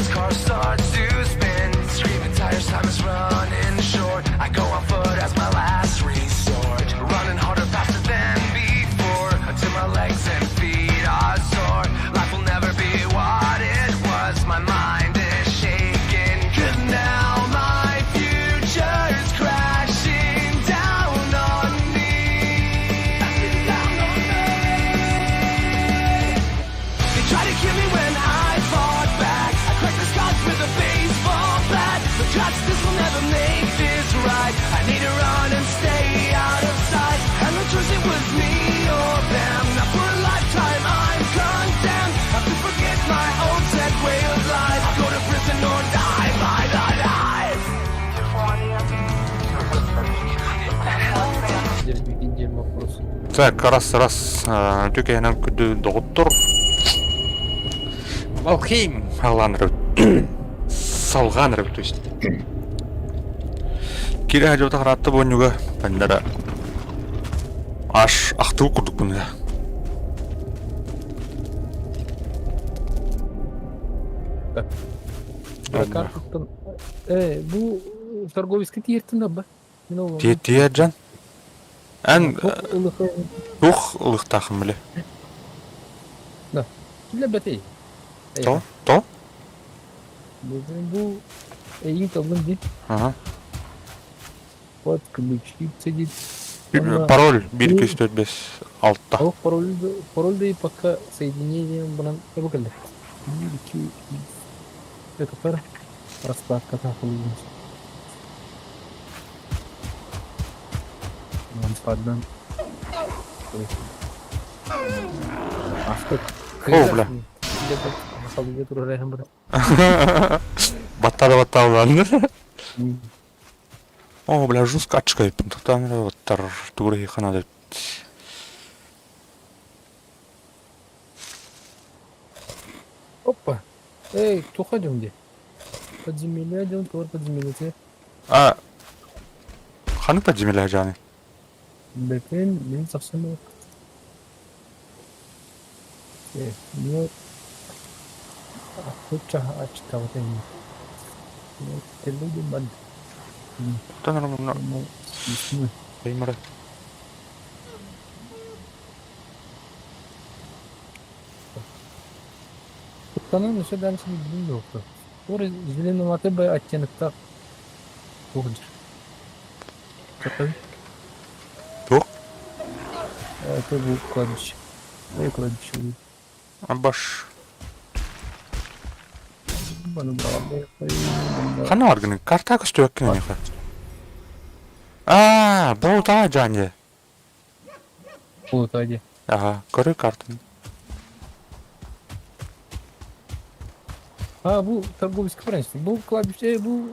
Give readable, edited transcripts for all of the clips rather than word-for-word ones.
Fast car starts to spin. Screaming tires, time is running short. I go on foot as my last resort. Running harder, faster than before. Until my legs and feet are sore. Life will never be what it was. My mind is shaking. 'Cause now my future's crashing down on me. Down on me. They tried to kill me when I fought back. I cracked their skulls with a baseball bat. But justice will never make this right. I need to run and stay out of sight. And the choice it was me or them. Now for a lifetime I'm condemned. Have to forget my own set way of life. I'll go to prison or die by the knife. Так, раз, раз, түкэһинэн күндү доҕоттор. Валхейм аллаан салҕаан эрэ то есть. Кире хадьыбата хараатта буонньуга пандара аш ахтыы курдукпун да. Картуттан бу торговецка тиэртин да Тиэр дьон. Эн туох ылыктаахын биле? Да. Билбэтий. То? То? Бу эйин таллым ди. Ага. Подключиться дейт. Пароль 1 2 3 4 5 6. Ол пароль пароль да пока соединение булан эбу келди. 1 2 3 Это раскладка тахылыгын. Лампадан. О, бля. Баттады батталдан. О, бля, жестко ачка еппин. Тоқтан баттар тугура хана деп. Опа. Эй, туха дем Подземелье дем, тур подземелье. А, ханнык подземелье жаны? Бэкэн мин совсем Мне ачка вот Тан Куттанан өссө дальше билбин дуохту. Тур зеленоватый бы оттеноктаах туох дьир. Туох? Это бу кладбище. Ой, кладбище. Баш. Ханна баргын? Карта көстүбэккин эниэхэ. Аа, болтаа дьааньы. Болтаа дии. Аха, көрүй картаны. А, бу торговец кабранчы. Бу кладбище, бу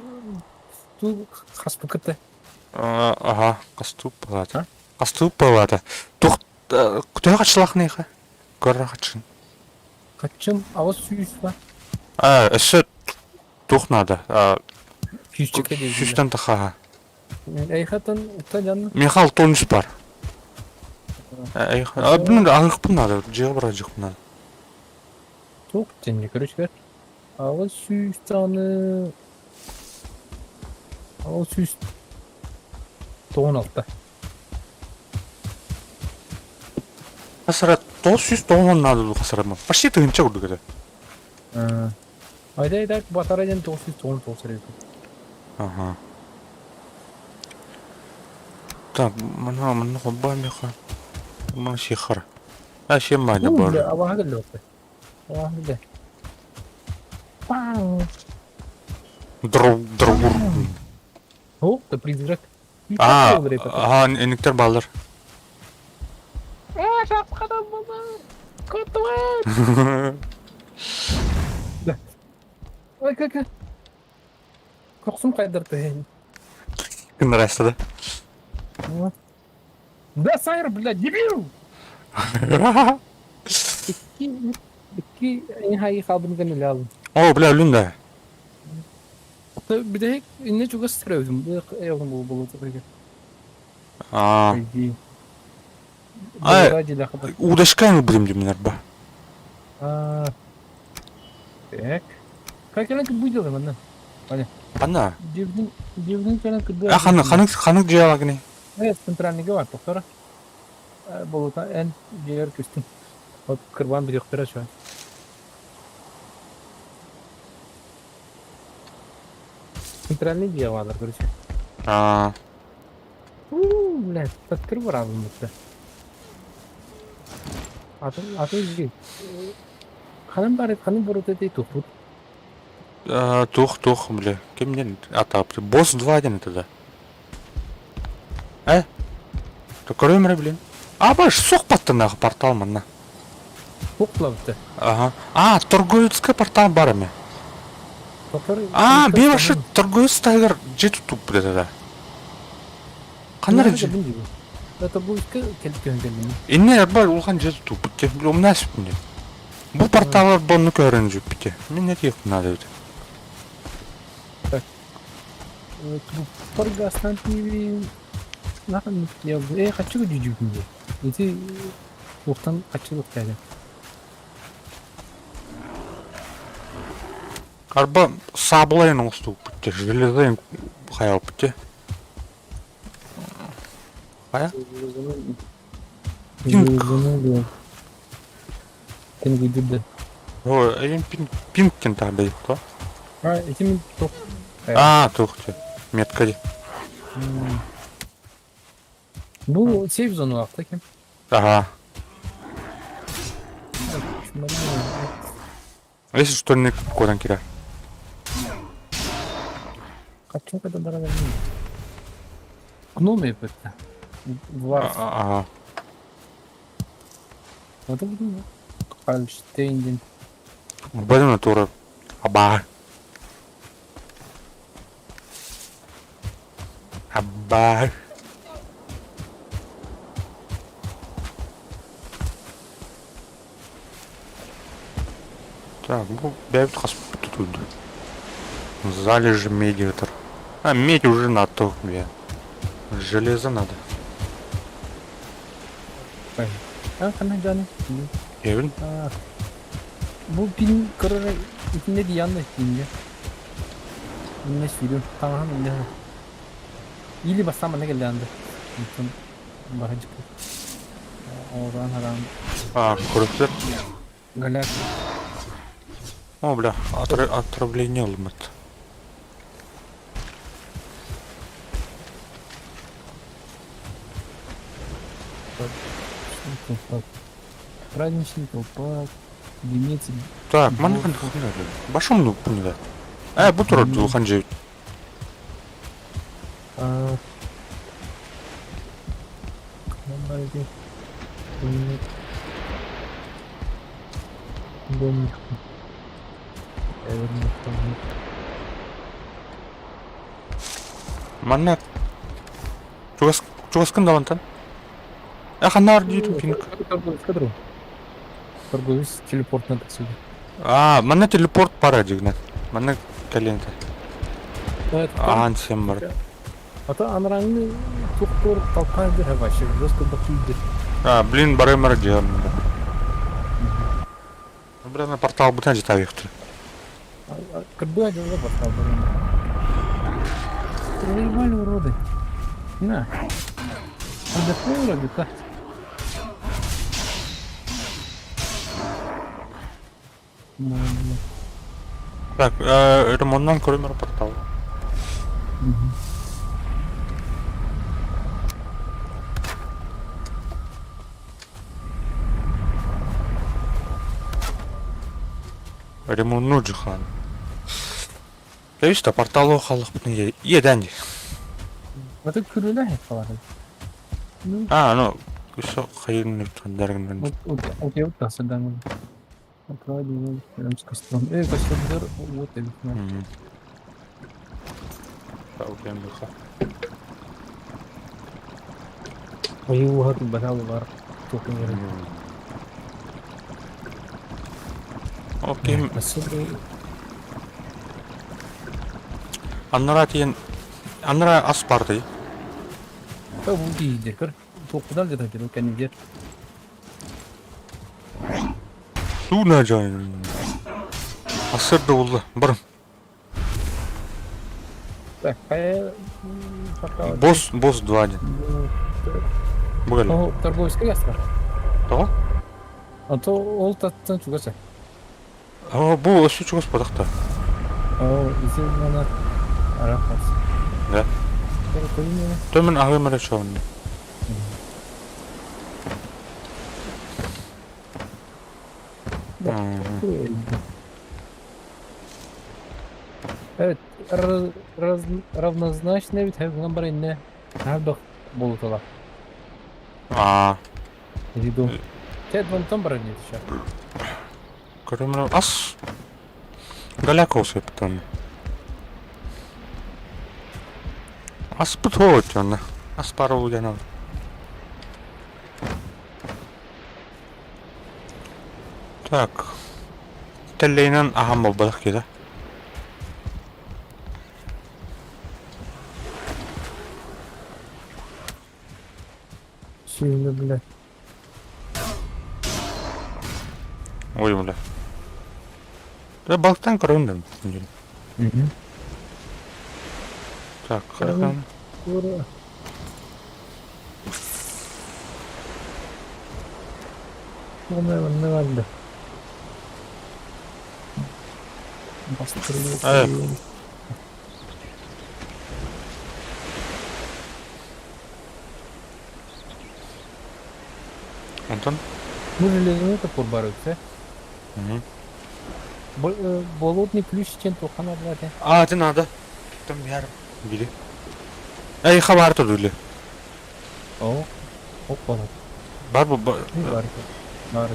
ту хаспы кытта. Аха, каступ палата. Каступ палата. Тух төһө хачылахныйха? Көрөр хачын. Хачым авас сүүс ба. А, өссө тух надо. Сүүсчэкэ диэн. Сүүстэн тахаха. Эйхатан utta жанна. Михал тонус бар. А, блин, аһыахпын надо. Дьиэҕэ барар надо. Туох диэн короче аҕыс сүүс даҕаны 896. Хасара 990 надо дуу хасараммын. Почти тыһыынча курдук этэ. Айда айда батара диэн 999 эрэ Ага. Так, мана манна холбоо миэхэ. Мана сихар. А сем маня бар. Абаһа кэллэ Абаһа кэллэ. Друг друг. О, это призрак. Аа, аха, инниктер бааллар. Ээ, шапкадан буолар. Кутует. Ой, как Кохсум кайдырты. Нравится, да? Да, Сайр, блядь, дебил! Икки, икки, хай халбын гэнэлэ О, бля, өлүн да. Бүтэһик иннэ чугас төрөөбүтүм. Аа. Ай, удашкаем будем димнер ба. Так. Кэлэн кырбыы дьыала манна. Ваня. Ханна? Дьиэбитин дьиэбитин кэлэн кырбыы А ханнык ханнык ханнык дьиэҕэ Э, центральныйга бар тохтор. Болута эн дьиэгэр көстүн. Вот кырбаан бүтүөхтэрэ чуо. Центральный дьиэ баалар, короче. Аа. Уу, блядь, таткыр барабын бутта. Атын атын дьиэ. Ханан бар ханан борута дей тухпут. Туох туох бля кимнен атаапты босс 2 диэн это да. Э? Көрөм эрэ блин. А баш суох баттанаах портал манна. Туохлабыта. Ага. А, торговецкай портал бар эми. А, беваши торговец таһыгар дьиэ тутуппут этэ да. Ханна эрэ дьиэ? Торговецка кэлип көһөн кэллим. Инне арба улахан дьиэ тутуппут те. Умна сүппүн диэн. Бу порталар бонну көһөрөн жүппүтэ. Мин не тиэхпин наада эбит. Так. Труппар тиибин Э, хаччы күдьүдьүүтүн дии. Ити туохтан хаччы кэлэ. Арба саабылайын оҥостубуппут те, железайын хайалпыт те. Хайа? Пинг. Пинг да. Ой, эйин пинг пингтен таарда то. А, ити мин туох. А, туох те. Метка ди. Бу сейф зоналаахта ким? Ага. Если что, не кудан кирер. Качан когда барабан? Гноми эппитэ. Дварф. Ага. Вот это Хальштейн диэн. Бары натура. Аба. Аба. Так, бу бэйэбит хаспыт тутуйду. Залежи меди этер. А, медь уже на то, бля. Железо надо. А, ханна дьону? Эбин? Бу пин көрөр итиннэ диянна итиннэ. Инне сүүрүм. Таҥаһым иннэ. Или бастаан манна кэллээн да. Онтон бара дьиппит. Оҕураан хараан. А, көрүктэр. Голяк. О, бля, отравление ылыммыт. Праздничный толпа. Венец. Так, манна башым пунда. Э, бу турар улахан дьиэбит. А, Манна чугас чугаскын да мантан. Э, ханнаар диитин пинг. Торговец телепорт надо отсюда. А, манна телепорт пара дигнет. Манна кэлиэнтэ. Аан сиэн бар. А то анарааҥҥы туохтуур толпа дьэ вообще жестко бакыйдыр. А, блин, барымар дьиэм. Бля, на портал бутан житавихты. Кырбыа дьылга портал барыма. Воевали уроды. На. Отдохни, уроды, да. Так, э, ремоннан көрөмөр портал. Ремонну Джихан. Дьэ, порталы халлахпытын иэдээн дии. Это күрүлэ халары. А, ну, өссө хайын хандаргынан. Вот я вот тасыдан. Прям с костром. Эй, костер, вот и Ойууһа тулбатаал бар туохун Окей. Аннара тиен аннара ас барды. Бу киһидер көр. Туохпутан да көр кэннигэр. Туу на жай. Ассыр да булла. Барым. Так, хайа пока Босс, босс 2 один. Бу кэллэ. Ол торговецкай астар. Тоҕо? А то ол таттан чугас. Оо, бу өссө чугас буолах Оо, ити уонна арахас. Да. Төмөн аһыым эрэ чоонну. Evet, равнозначно ведь гынан бар инне хардох болутала. Аа. Виду. Те вон бар инне еще. Көрөмөр ас. Галяк осыптан. Аспыт хоот онно. Ас баар улуйан Так. Тэллэйинэн аһан буолбатах киһи. Сильно, бля. Ой, бля. Да балыктан көрөм да. Так, хорошо. Ура. Онно барда. Э. Онтон? Бу железный топор бар үксэ. Болотный ключ чем тухан арбате. А, это надо. Там яр. Били. Эй, хабар турдули. О, опа. Бар бу. Бар. Бар.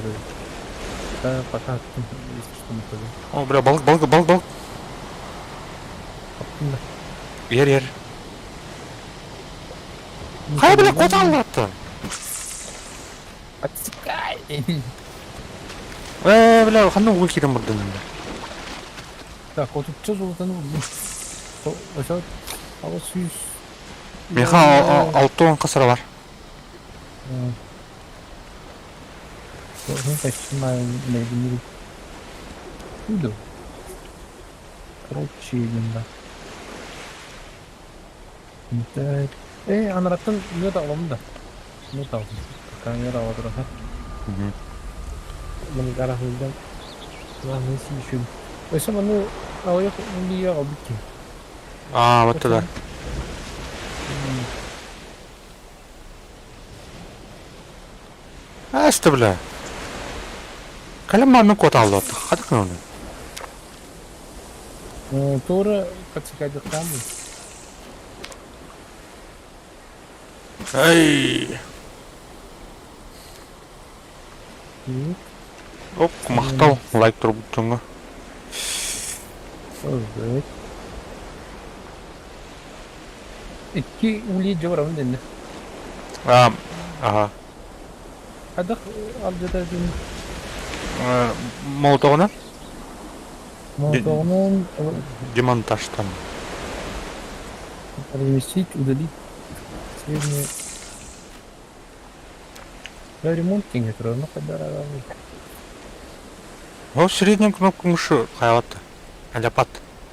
Да, пока если что не тоже. О, бля, балык, балык, балык, балык. Ер, ер. Хайа, бля, кот аллатты. Отсекай! Э, бля, ханна угу кирен бурдun. Так, вот тут что золото ну? Ошо, а вот сүүс. Миха алтон касара бар. Короче, да. Так. Э, анараттан мүөт аламын да. Мүөт алдым. Пока мүөт ала турар. Маны гарахылдан. Главное, еще. Өсө маны алайық бия албыт ки. А, вот тогда. Аста, бля. Калем маны кот алды. Хадык оны. Тура подсекать там. Ай. Оп, махтал. Лайк туруп туңга. Evet. Икки ули жабарамын денне. А, ага. Хадах алдыда дин. Молотогуна? Молотогунан Демонтажтан. Разместить, удалить среднее. Да, ремонт деньги равно когда О, средняя кнопка мыши хайватты. Аляпат.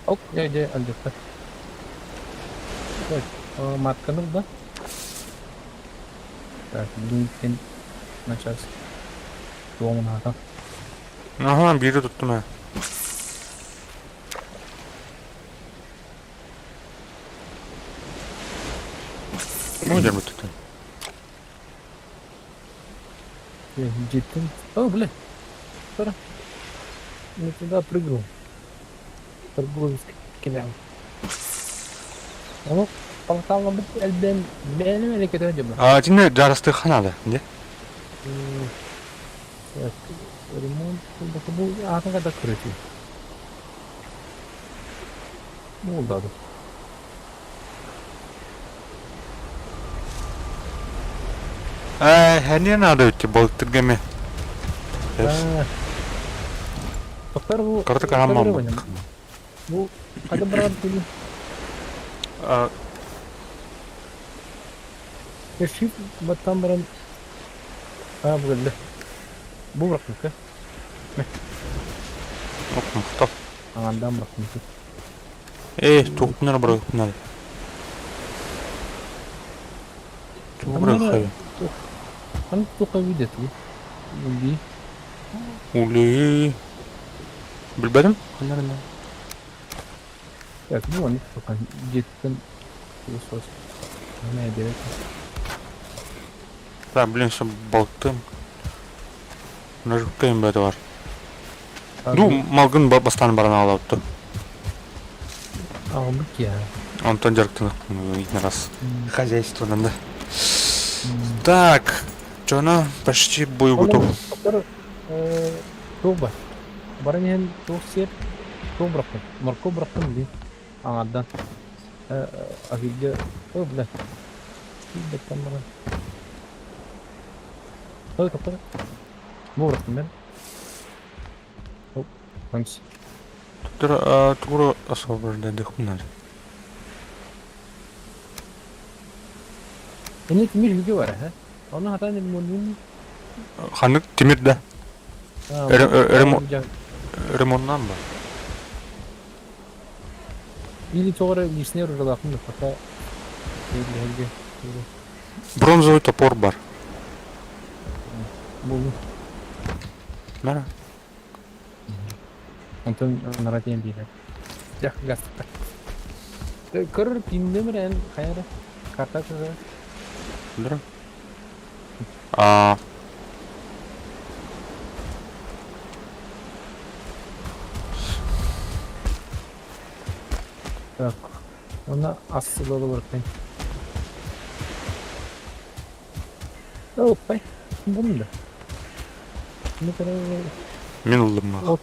Оп, я иди, альдетта. Так, матканы да? Так, блин, на час. Туомун аата. Ага, бири туттум э. Ну, дем туттум. Жеттим. О, бля. Тора. Не туда прыгнул. Торговец кидал. Ону палталла бит элбен бэйнем эле кетен жобла. А, тинне жарасты ханады, не? Так, ремонт бу атын када көрөтү. Болду. Э, не надо идти, балыктыргаме. Токтор бу Карты карамам. Бу када барат били. А, Шип баттан баран. А, бу келди. Бу бирок оп, мактал. Аҥардаан бырахтым. Ээ, туохпунара бырахпынар. Тугу быраххай? Ханна туохха видео тугу? Ули. Ули. Билбэтим. Ханна гына? Так, ну они пока дьиэттэн сос. Мэ диэбэт. Да, блин, все балтым. Нажуккайым бөтө бар. Ну, малгын бастаан баран аалаабыттым. Аҕабыт киһи. Онтон дьарыктанах раз хозяйствонан да. Так, дьоно почти бой готов. Туох бар? Баран иһэн туох сиэр? Туох бырахтым? Моркуоп бырахтым дии. Аҥардан. Аһыырга... О, бля. Бэттэн баран. Ой, тоқтар. Бу бырахтым мен. Ханс. Тугура освобождать надо. Эне тимир хүгэ бар, ha? Оны хатан ремонтун. Ханнык тимир да? Ремонтнан ба? Или тоҕо лишнер ырылаахпын пока Бронзовый топор бар. Булду. Нара. Онтон нара тиэн биэрэр. Дьэх гастыктар. Көр тиндемир эн хайара карта көҕө. Билэрим. А Так. Оны ас сылы барыппын. Оппай. Бұны да. Мин ыллым. От.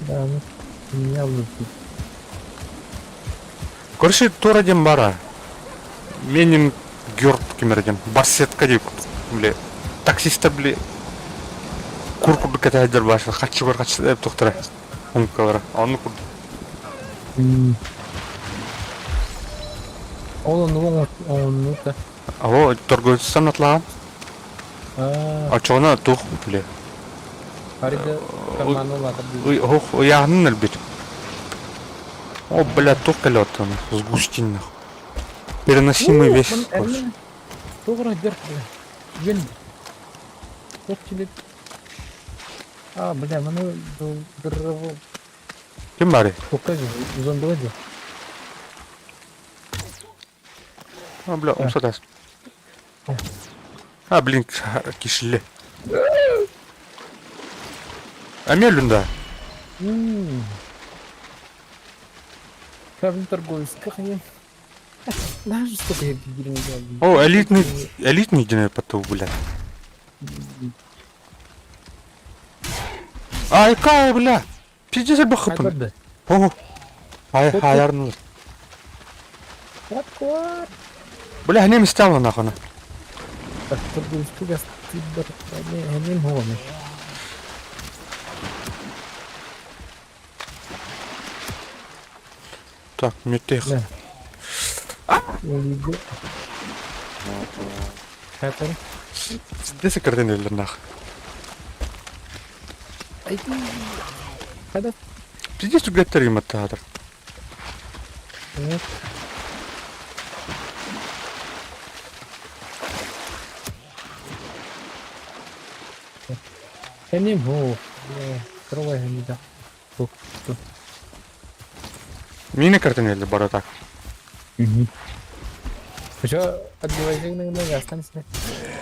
Да, не алып. Короче, тура диэн бара. Менин Гёрд кимер диэн. Барсетка диэн били таксиста били кур курдук кэтэһэллэр баашар хаччыгар хаччы тухтара умкалара онну курдук. Ол оннугу оҥоннуута. О, торговецтан атлаан. Очоҕуна туох били. Арида карманы улаатар дии. Ох, ыйааһынын өлбүт. О, бля, туох кэлэ оттон сгустин нах. Переносимый вес. Тугура дер бля. Үөн. Туох чилик. А, бля, маны дырры Ким бары? Туохка зомбила дии. А, бля, умсатас. А, блин, кишли. Амелюн да. Правда, торговец, как они? Даже сколько я не О, элитный, элитный день потом, бля. Ай, кай, бля. Пиздец, я бахапын. О, ай, хаярныл. Бля, не мстяла нахуй. Так, метех. Десе кырдын өлдір нах. Пиздец үгеттер юматтаадыр. Эмнем хоо. Трогай хэмида. Мини картин өлдір бара так. Еще отбивайся останься.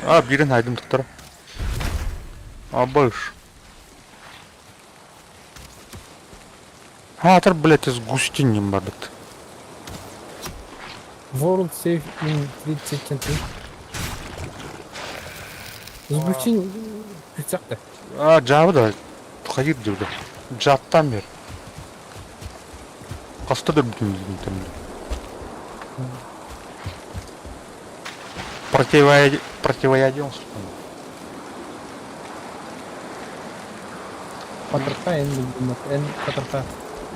А, бирин хайдым туттара. А, больше. А, тар, блядь, из густинем бардыт. World Safe in 30 seconds. Сгустин күтсәк А, жабы да. Хайыр диді. Жаттан бер. Қаста да бүтін бүтін. Противоядие. Патырка эн эн патырка.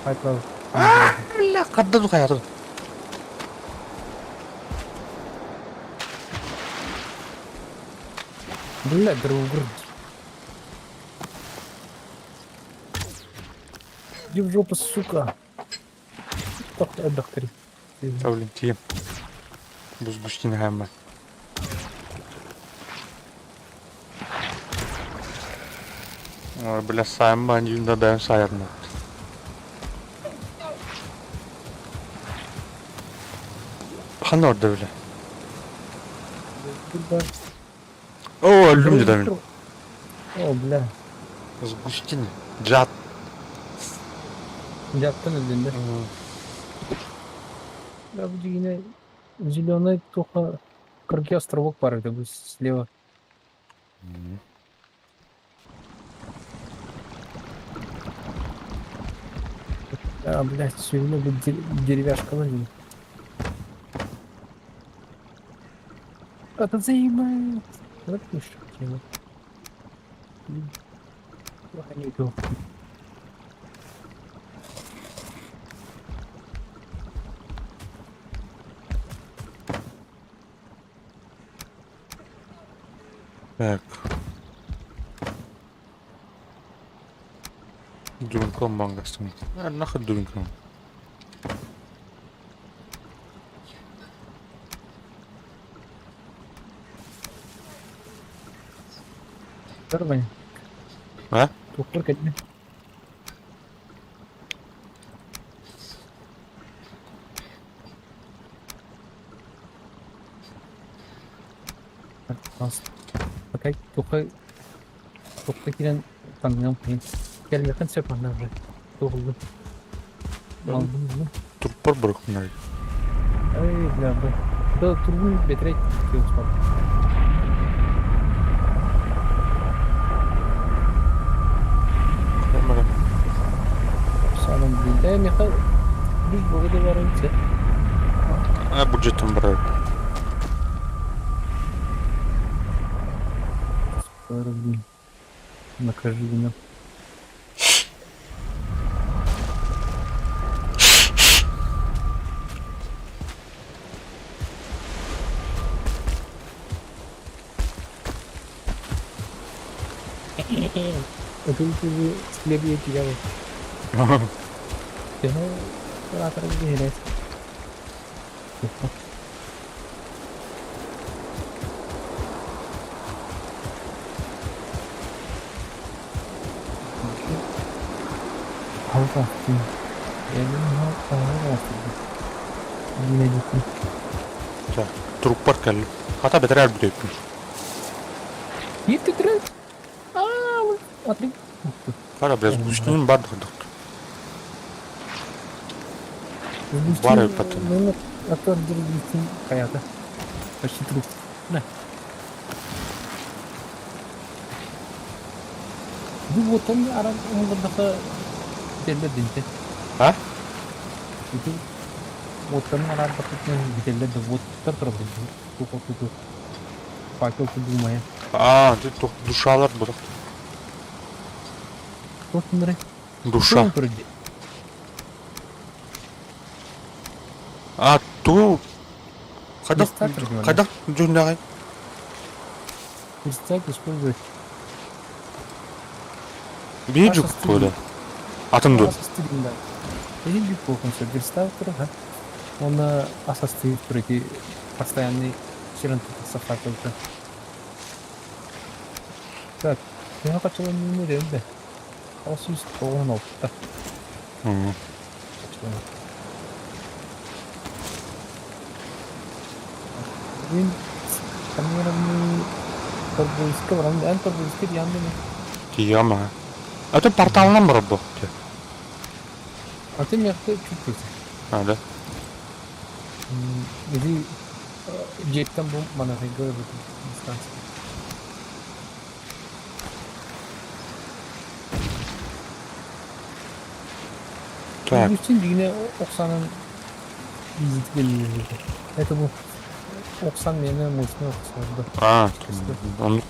Хайтлау. Бля, қадда духаятын. Бля, другур. Иди в жопу, сука! Тохто элбэхтэрий. Блин, тиийэм. Бус-бус хааммат. Ой, бля, сайын бандьыын да бэйэм сайармат. Ханна орда бile? О, өллүм дедим мин. О, бля. Сгустин. Джат. Дьаттан өллүн да. Да, бу дьиҥинэ зеленый туха кыргый островок бар этэ бу слева. А, блядь, сүүнэ бу деревяшкалар дии. Это заебает. Вот тема. Не иду. Так. Дубинком мангастым. Нахуй дубинком. Здорово. А? Тухтар кэллэ. Пока туха туха киирэн таҥныам киин. Кэлиэххин сөп манна уже. Туһуллун. Малбын булун. Турпар бырахнай. Эй, бля, б. Да турбун бетрей киус бар. Самом блин. Э, меха бүз богу да бар эбит. А бюджеттен барар. Блин. Накажи меня. Это уже слебе дьявол. Төһө оператор биһирээт. Алҕастын. Труппар кэллим. Хата бэтэрээ өлбүтүөппүн. Биир Хара, блядь, сгустин бар дохдох. Бар потом. Хайата. Почти труп. На. Бу вот он аран оҥордохо бүтэллэр динте. А? Ити уоттарын араарбаккытынан бүтэллэр да уоттар турар туту факел кудумая. А, ты душалар будут. Туох гыннарай? Душа. А ту Хайдах хайдах дьүһүннээҕий? Верстак использовать. Биир дьук да. Атын дуо? Биир дьук буолуон сөп. Верстак турар, Уонна ас астыыр тур ити постоянный сирэн тахсар факелка. Так, төһө хачыланыыны эрэбин да? 696. Мин камераны торговецка баран эн торговецка тиийэн да Тиийэм аа. А то порталынан барар буолуох А ты миэхэ чуть-чуть. А, да? Или дьиэттэн бу Манаҕайга ылбытым дистанция. Так. Үгүстүн дьиҥинэ охсанан Это бу охсан миэнэ мощный охсордо. А, оннук.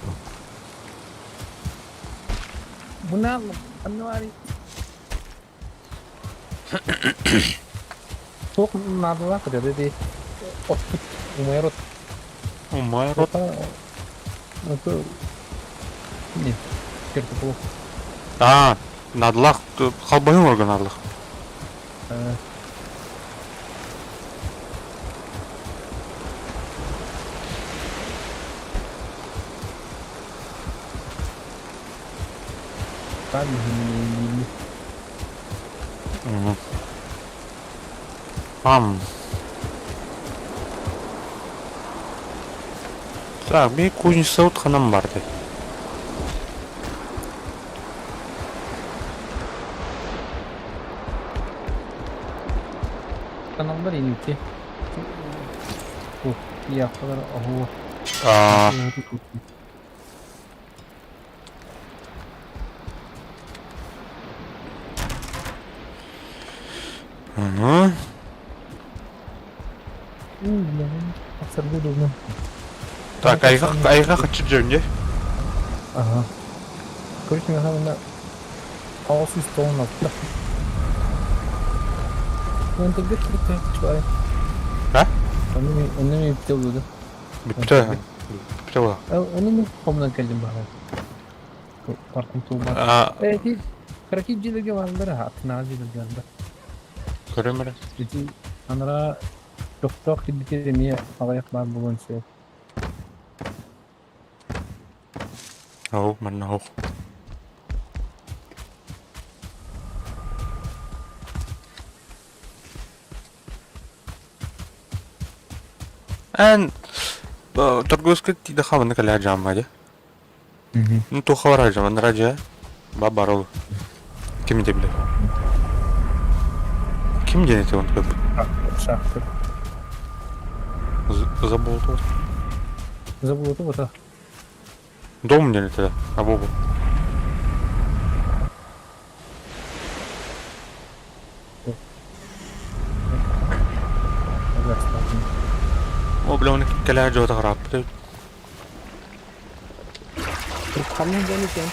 Бу ханна Туох наадалаах ити отпут умайар от. Умайар от. Это не, кертополох. А. Наадалаах халбаһыы оҥорго наадалаах. Ам. Так, бии кузницабыт ханан барды? Каналлар иники. Яхталар оһуо. Аа. Ага. Так, айга айга хаччы дьөҥҥө. Ага. Короче, механна 696. Онтон бит А? Онно мен битте oldu. Бүттэ. Бүттэ була. Оны мен хомнан келдим баҕа. Паркым туумар. Эти кыракий дьиэлэргэ бааллар аттынааҕы дьиэлэргэ бааллар. Көрөм эрэ. Ити анараа чохтоох кирбитигэр эмиэ аҕыйах баар буолуон сөп. Оһук манна оһук. Эн торговскай тиийдэ хабаны кэлээ дьаамма дии. Ну туохха барар дьон дьэ ба барыл ким ити билэр ким диэн ити онтукай Шахтер. Забыл Забыл это Дом диэн этэ абобу О, бля, оны кэлээ дьота харааппыт Ханна диэн икэн?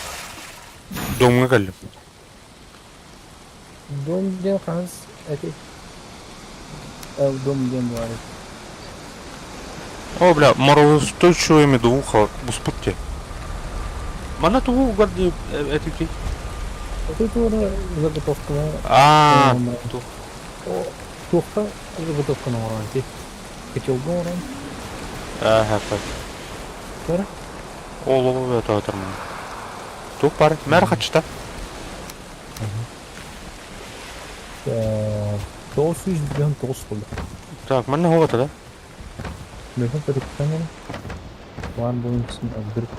Домҥа кэллим. Дом диэн хаһыс эти? Дом диэн баар. О, бля, мороустойчивая медовуха буспут те. Мана тугу угар диye этики? Это туора заготовканы Аа, туохха заготовканы оҥорон ти? Котелга оҥорон. Аа, Туора? Ол ол это Туох бар? Мэр хачта. 999 буолла. Так, манна хоҕото да? Мөһүн көтүттэн гына. Баар буолун алдырып.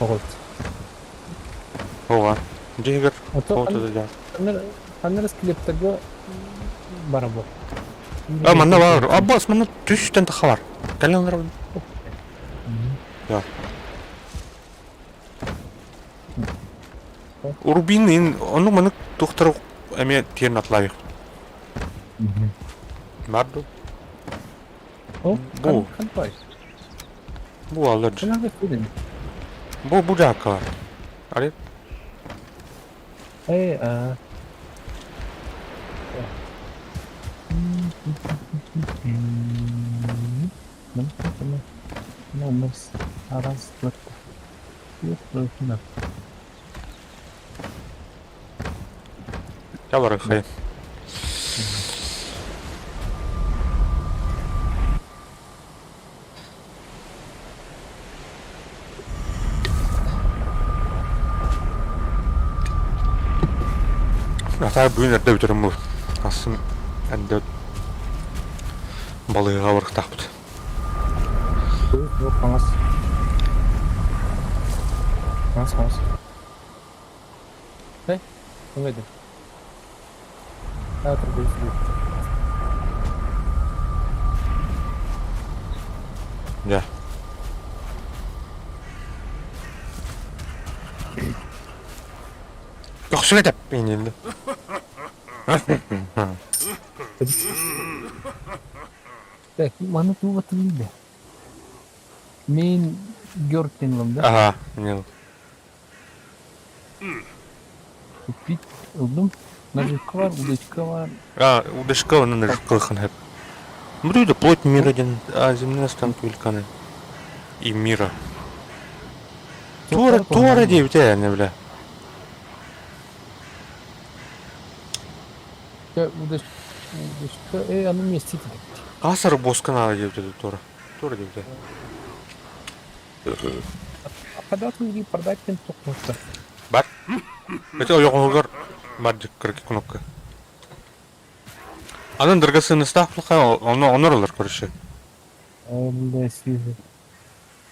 Оҕот. Оҕа. Дьиһигэр хоҕото да Аннар скелеттерге бара бу. А, манна бар. Аббас, манна түстен таха бар. Кэлэн олоробун. Да. Урбин ин ону маны тухтар эмиэ тиэн атлайых. Барду. Бу. Бу алыр. Бу бу жакка бар. Ари. Эй, а. Я барыхай. Атаа бүгүн эрдэ бүтэрим бу. Асын эрдэ балыыһаҕа барыахтаахпыт. Хаҥас. Хаҥас, хаҥас. Эй, өҥөйдүм. Аа, тургуй Дьэ. Көхсүгэ тэп иннинэ. Так, маны туох атылыйда? Мин Георг ылым да? Ага, не. Купить ылдым. Наживка бар, удочка бар. А, удочка, она наживка ханхэп. Блюдо, плоть мир один, а земные останки великаны. И мира. Туора, туора диэбитэ эн бля. Удочка, э, аны миэстэ Асар боска надо диэбитэ туора. Туора диэбитэ. Когда ты продать пен тухмуста. Бар. Это ойоҕоһугар бар кыракый кнопка. Анын драгоценностаах онно онор короче. Бля, сизи.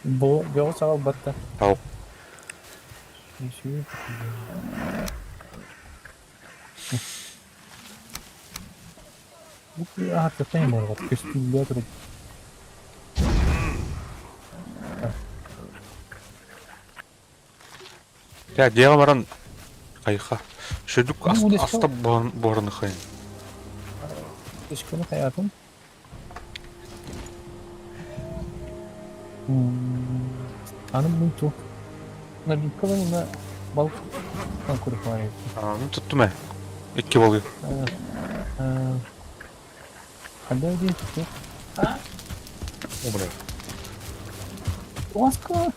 Бу бөҕү саҕалбатта. Ау. Бу аһаттаттан буолбат көстүүллэ турар. Дьэ, дьиэҕэ баран хайха. Шүдүк аста буораны хайын. Ишкини хайатын. Аны мин туох Набивкалар уна балык конкурс Ну туттум ээ. Икки балыгы. Когда где О, бля. Ласка.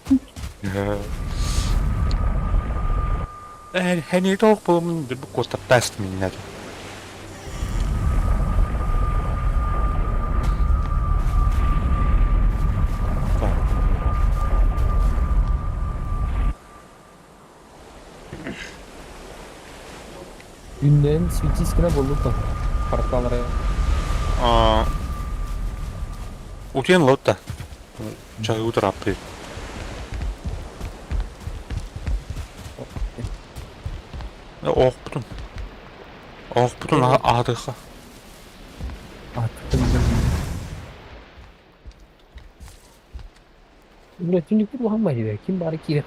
Хәни тоох буламын бу куоттартааст миннэр. Үннэн светись гына буолбут порталары. Утуйан ылабыт да. Чаһы утарааппый. Оохпутун. Оохпутун аһатыахха. Бля, түннүкпүт улахан баһыйда. Ким баары киирэ.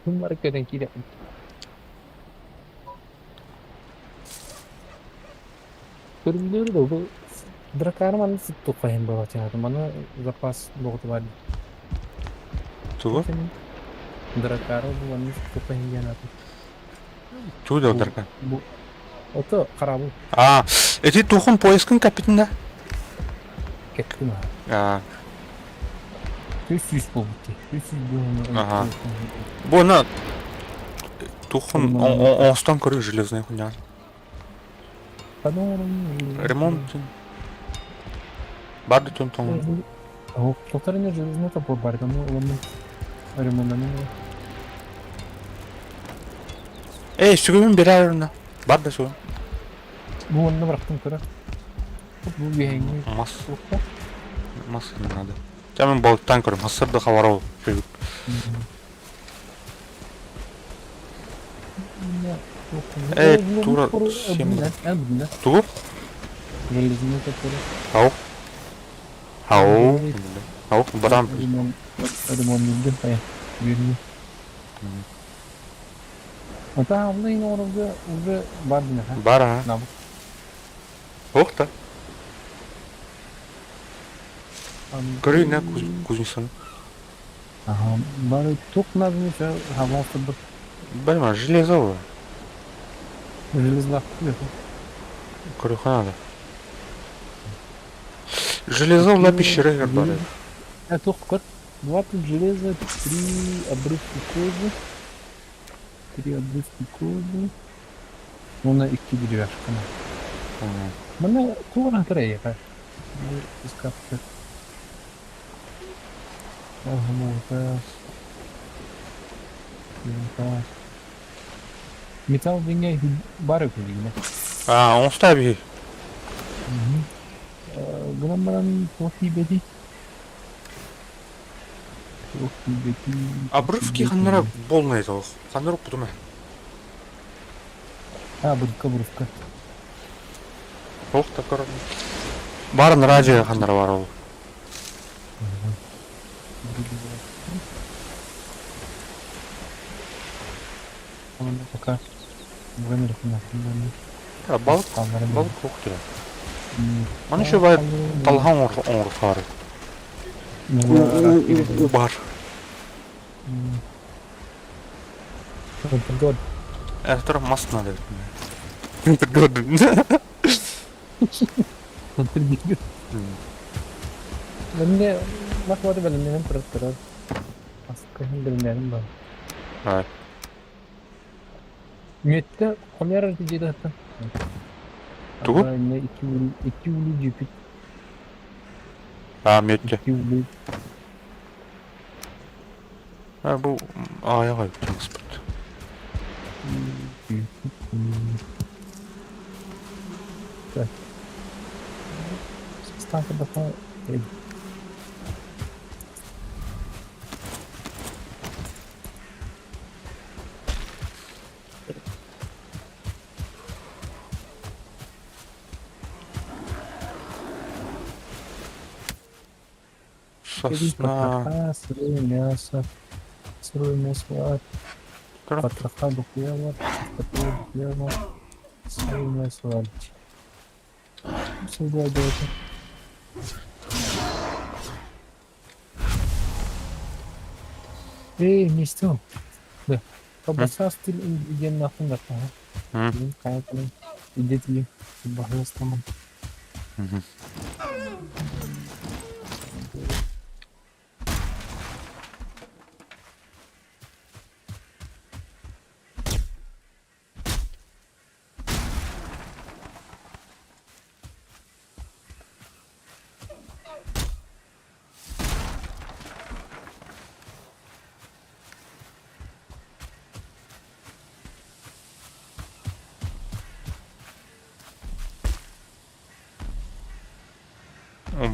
Ким баары көтөн киирэ. Көрүллүөр да бу дракары манна сыттуххайын буолааччы. Маны запас боҕуту бар. Тугу? Дракары бу манна сыттуххайын диэн аты. Тугу да дракар? Бу Ото харабыл. А, эти тухун поискын капитин да? Кеттим. А. 300 буолбут дии. 300 Ага. Бу на тухун оҥостон көрүү железная хуйня. Ремонт. Барды тун тоҥ. Повторение железный топор бар, ну уламын ремонтанын. Эй, сүгүмүн берер на. Бар да сүгүм. Бу онно бырахтым көрө. Бу биһиҥҥи Мас. Мас надо. Мен балыктан көрөм. Хассырды хабар ол. Эй, тура сем. Тугу? Железный топор. Ау. Ау. Ау, барам. Ремонт хайа. Yürü. Ата абла оорго уже бар дина. Бар а. Ох та. Көрүй на кузнецаны. Ага, бары тук надо хавалты бір. Бальма, железо. Железо. Көрүхэ надо. Железо ла пещера бары. А тух көр. 20 железа, 3 обрывки кожи. 3 обрывки кожи. Уонна икки деревяшканы. Манна туох кыра Искапты. Металл диҥҥэ бары күлүгүнэ. А, оҥосто биһи. Гынан баран туох тиийбэтий? Туох тиийбэтий? Обрывки ханнара болнай тоох. Ханнара укпутум ээ. А, бырка бырка. Туох да көрөр. Барын радио ханнара бар ол. Пока Балык балык суох дире. Маны еще бай талхан оҥорсоору. Бар. Автор мас надо. Мне Мас уота бэлэмнэнэн турар турар. Аска иһин бэлэмнээтим баар. Ай. Мүөттэ хомуйар дьиэтэ Тугу? Аны икки уулуу дьиэпит. Аа, мүөттэ. Икки уулуу. А, бу аҕыйах эбит таҥаспыт. Так. Станка баха Сосна. Потроха, сырое мясо, сырое мясо, Тура. потроха бухлела, чистоту бухлела, сырое мясо. Сылгы болото. Эй, не что? Да. Колбаса стиль ингредиент М. Идите, бахластаман. Мгм.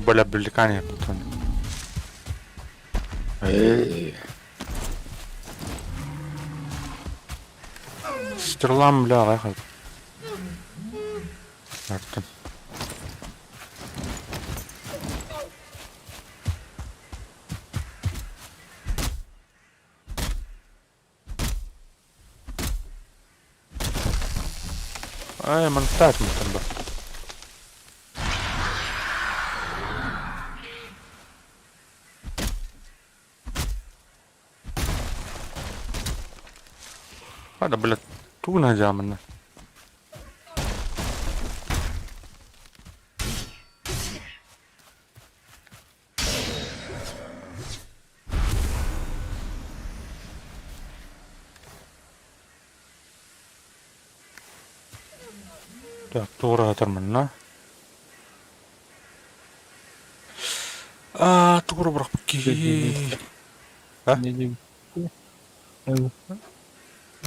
Бля, беликани потом. Стрелам, бля, аҕай Артым. Ай, монтаж мантан ба. Хада, блядь, тугун дьааманна. Так, туора сытар манна. Аа, тугу бырахпыт киһи. А?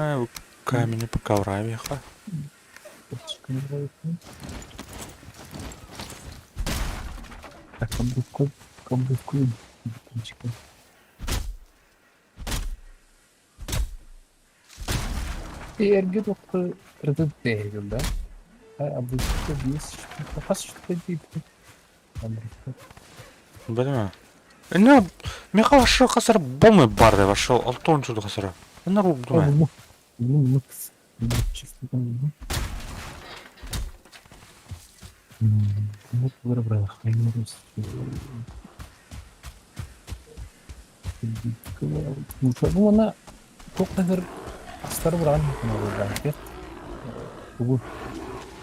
А, камень пока вравиха. Так, каблуку, бутончика. Эргэ туохха ырытып тэһигин да? Обычно биэс хас штука диэбитин Билимэ. Инна миэхэ вообще хасара бомы бар да вообще алтон чудо хасара. Инна рубдума. Уонна туох да астары быраҕан тугу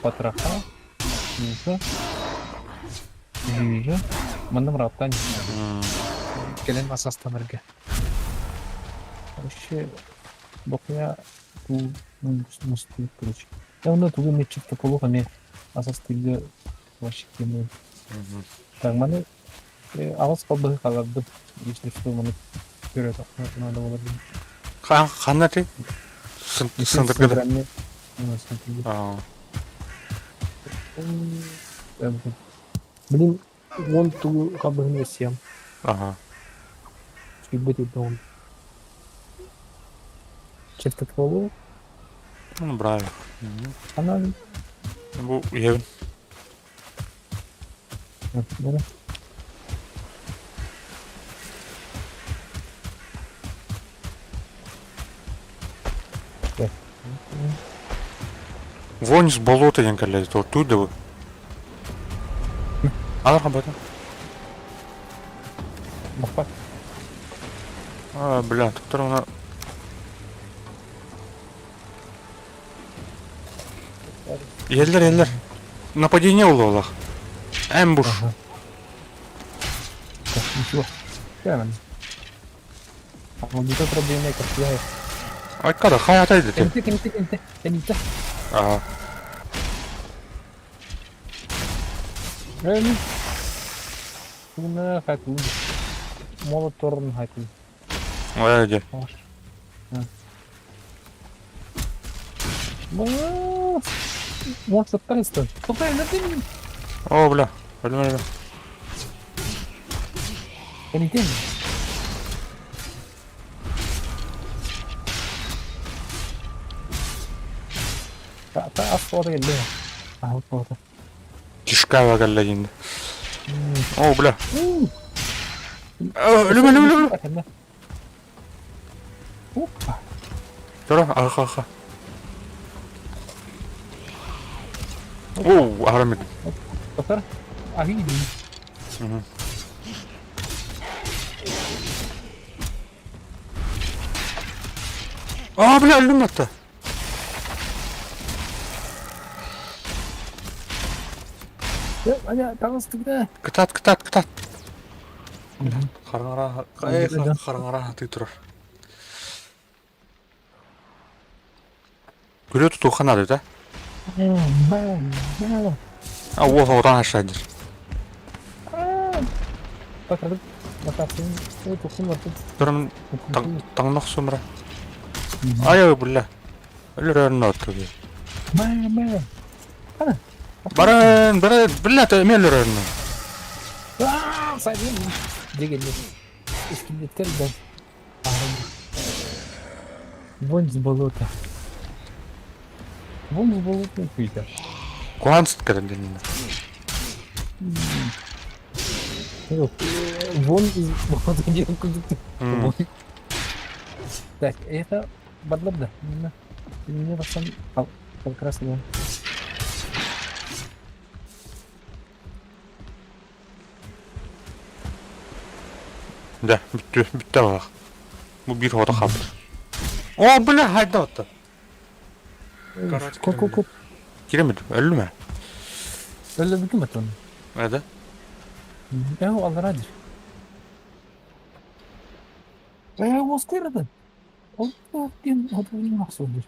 потроха муса жижа манна бырааттаан кэлэн ас астанарга вообще бокуя туу мустуу короче я онно тугу эмиэ полух эмиэ ас астыырга вообще тема так маны аҕыс халбаһы хааллардым если что маны көрө надо было Ханна ты? Сындыргыда. Блин, вон ту халбаһын өссөм. Ага. Сүлбүт он. Чертополу. Ну, браво. Она... Бу иһэбин. Вонь с болота диэн кэллэ туй да бу. Алар хабата. Бахпат. А, бля, туттар она Еллер, еллер. Нападение улуолах. Эмбуш. Ага. Так, ничего. Кэлэн. Аудито проблемай каппиай. Айкада хайата дити. Кэнти кэнти кэнти кэнти. Аа. Эми. Туна хатин. Молоторн хатин. Ой, де. Может, оттались-то? Тупая, на ты О, бля. Өлүм өлүм. Кэнитин. Ас суота кэллэ. Аһылык суота. Кишкава кэллэ диин. О, бля. Өлүм өлүм өлүм. Опа. Тура, аха аха. Оо, аһара Тохтор. Аһыы дии. Аа, бля, өллүм атта. Аня, таҕыстыгда. Кытаат, кытаат, кытаат. Хараҥара, хараҥара хатыы турар. Күрүө тутуохха наада да? А, уол оҕотон ашаадыр. Туран таҥна охсумра. Ай, бля. Өлөрөр ноттуги. Баран, баран, бля, эмиэ өлөрөр. Искелеттер да. Вон с болота. Вон с болота күйді. Куһаҕан сыт кэлэн дэннэ. Вон из болота диэн курдук. Так, это бадлар да. Мне тахсан как раз да. Дьэ, бүттү, бүттэ баҕах. Бу биир оҕото хаалбыт. О, бля, хайда отто. Ко ко ко. Киремит, өллүм ээ. Өллөбүкүм атон. Это? Э, аллара дир. Э, оскырды. Ол диэн отугун махсур дир.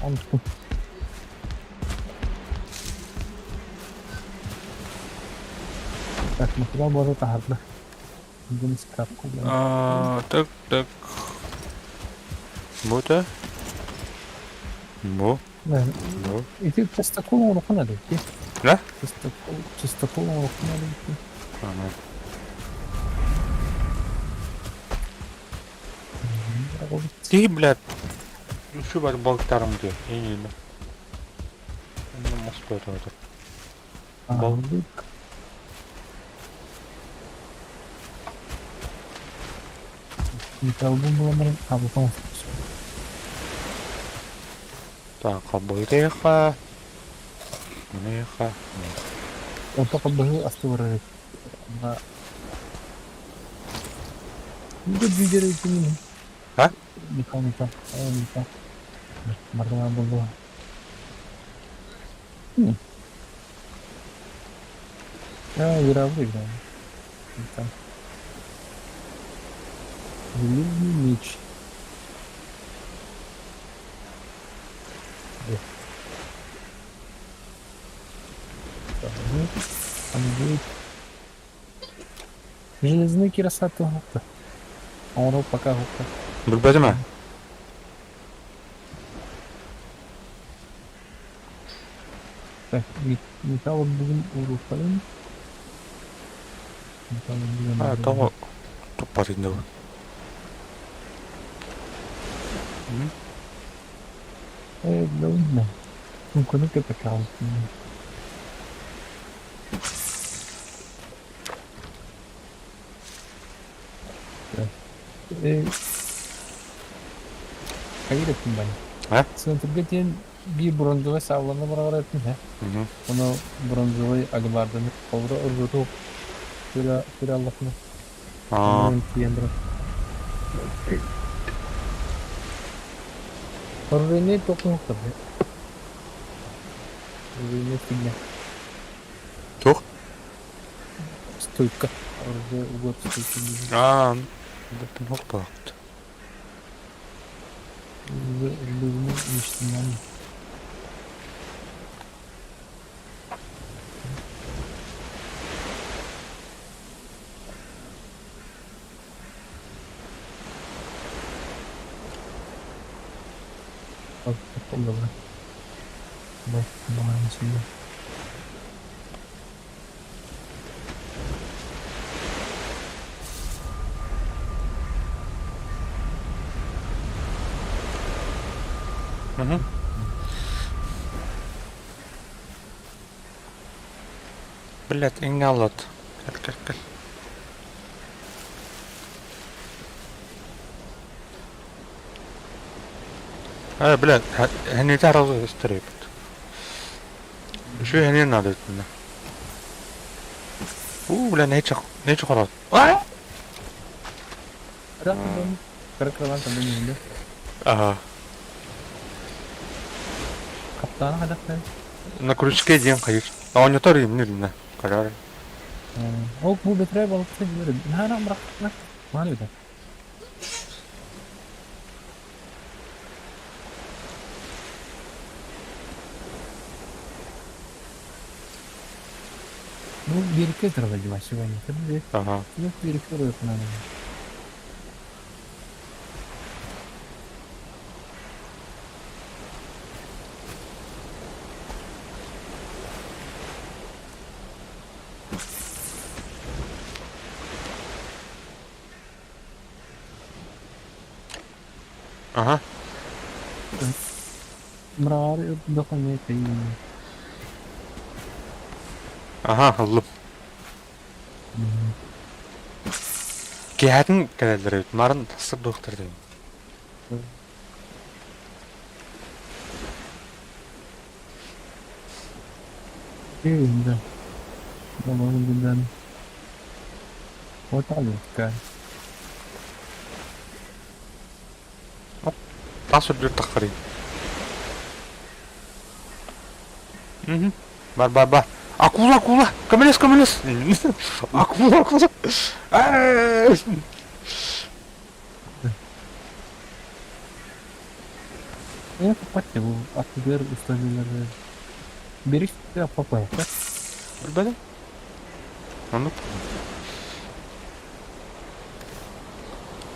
Онтум. Так, материал буолар таһаарда. Бүгүн скрапка. Так, так. Бу да? Бу. Бу. Ити частокол оҥоруохха наада ити. Да? Частокол, частокол оҥоруохха наада ити. Ага. Ты, блядь, şu бар балыктарым диye. En iyi. Москва это. Балык. Металлбум буламарын абытан. Так, халбыйыха. Мыныха. Онто халбыһы асты барар. Бу видео кимин? А? Михаил, Михаил, Михаил. Мардана буолла. А, игра выиграла. Там. Железный меч. Так, там будет Железный кирасаты гукта. Оҥоро пока гукта. Билбэтим ээ. Так, металл бүгүн урууккалын. Металл бүгүн. А, тоҕо туппат инде бу. Э, да, Мүмкүнү көпөкө Хайыр эттим бани. А? Центрга диэн биир бронзовай сааллана барар этим һэ. Ону бронзовай алебарданы холбура оргуту сүрэ сүрэ аллахына. Аа. Тиийэн баран. Оружейный тоқын Оружейный фигня. Туох? Стойка. Оружие угар стойка диэн. Аа, туох баҕат. Любому мечтанию. Добре. Давай сюда. Угу. Блядь, иҥҥэ Кэл, кэл, кэл. Э, блядь, хэнитэ аралы истэр эбит. Үчүгэй хэнин наада итиннэ. Уу, бля, нече, нече хорот. Кыра-кыралаан көрдөн иһин Ага. Хаптаана хайдахтан? На крючке диэн хайыр. Оонньотор имни илинэ. Карар. Ол бу бэтэрээ балыкты билэр. Наһаа бырахтына. Мааны битэ. Ну, биэриккэ ытыралар дии сегодня. Ага. Ну, биэриккэ ырыатынан. Ага. Мраары документ Аха, ыллым. Киэһэтин кэлэллэр эбит, марын тахсар дуохтар диэн. Да. Да, Вот так Тас үрдүр таххарый. Мгм. Бар, бар, бар. Акула, акула! Көмөлөс, көмөлөс! Акула, акула! Эй! Я покупать его, а теперь установили. Бери себя попал, да? Билбэтим. Оннук.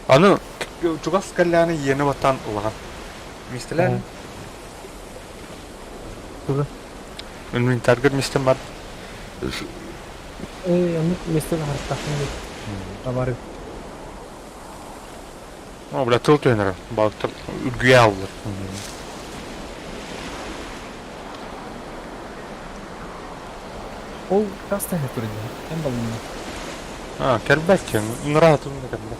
Аны чугас кэллэҕинэ иэнэ баттаан улахан. Миэстэлээн Туга? Инвентарьгар миэстэм бар. Ээ, оннук миэстэ харахтаахпын диэн. Табары. О, бля, тыл түһэн балыктар үргүйэ ааллар. Ол хас да турда. Эн балынна. А, кэлбэт киэн, ыҥыраатын да кэлбэт.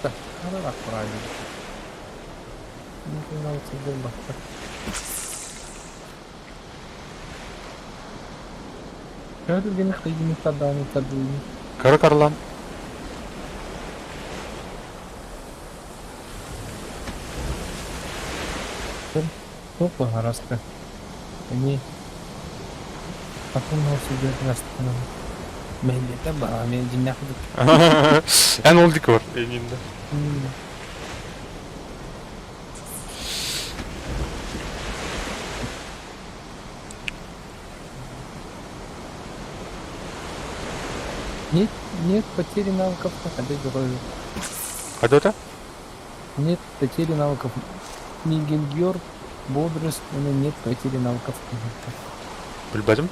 Да, надо правильно. Ну, бахта. Көрүгүн кыйгын тардааны тардыын. Кыра карлан. Туох баҕараска. Эмиэ атын сылдьар астынан. Мэһэллиэтэ баа, эмиэ дьиннээх курдук. Эн ол дик бар. Эйнинде. Нет, нет потери навыков, опять говорю. Қайда Нет потери навыков. Мигельгер, бодрость, но нет потери навыков. Билбэтим.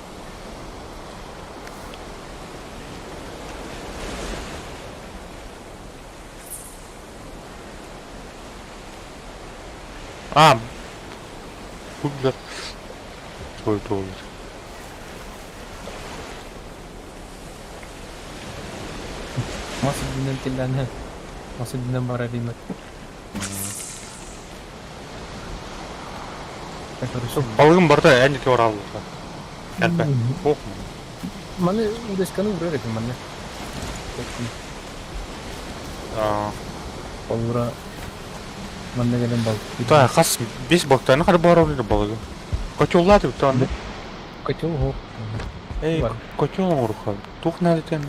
А, бу Той туолар. Мас үрдүнэн тиллээнэ, мас үрдүнэн барар имэ. Балыгым барыта эн диэки барааллар. Кэлбэт. Ох. Маны удочканы урар этим манна. Аа. Холура манна кэлэн балык. Та хас бес балыктаны хары барар балыгы. Котеллааты бүтэ Котел хоп. Эй, Бар. Котел оҥоруха. Туох наадатын?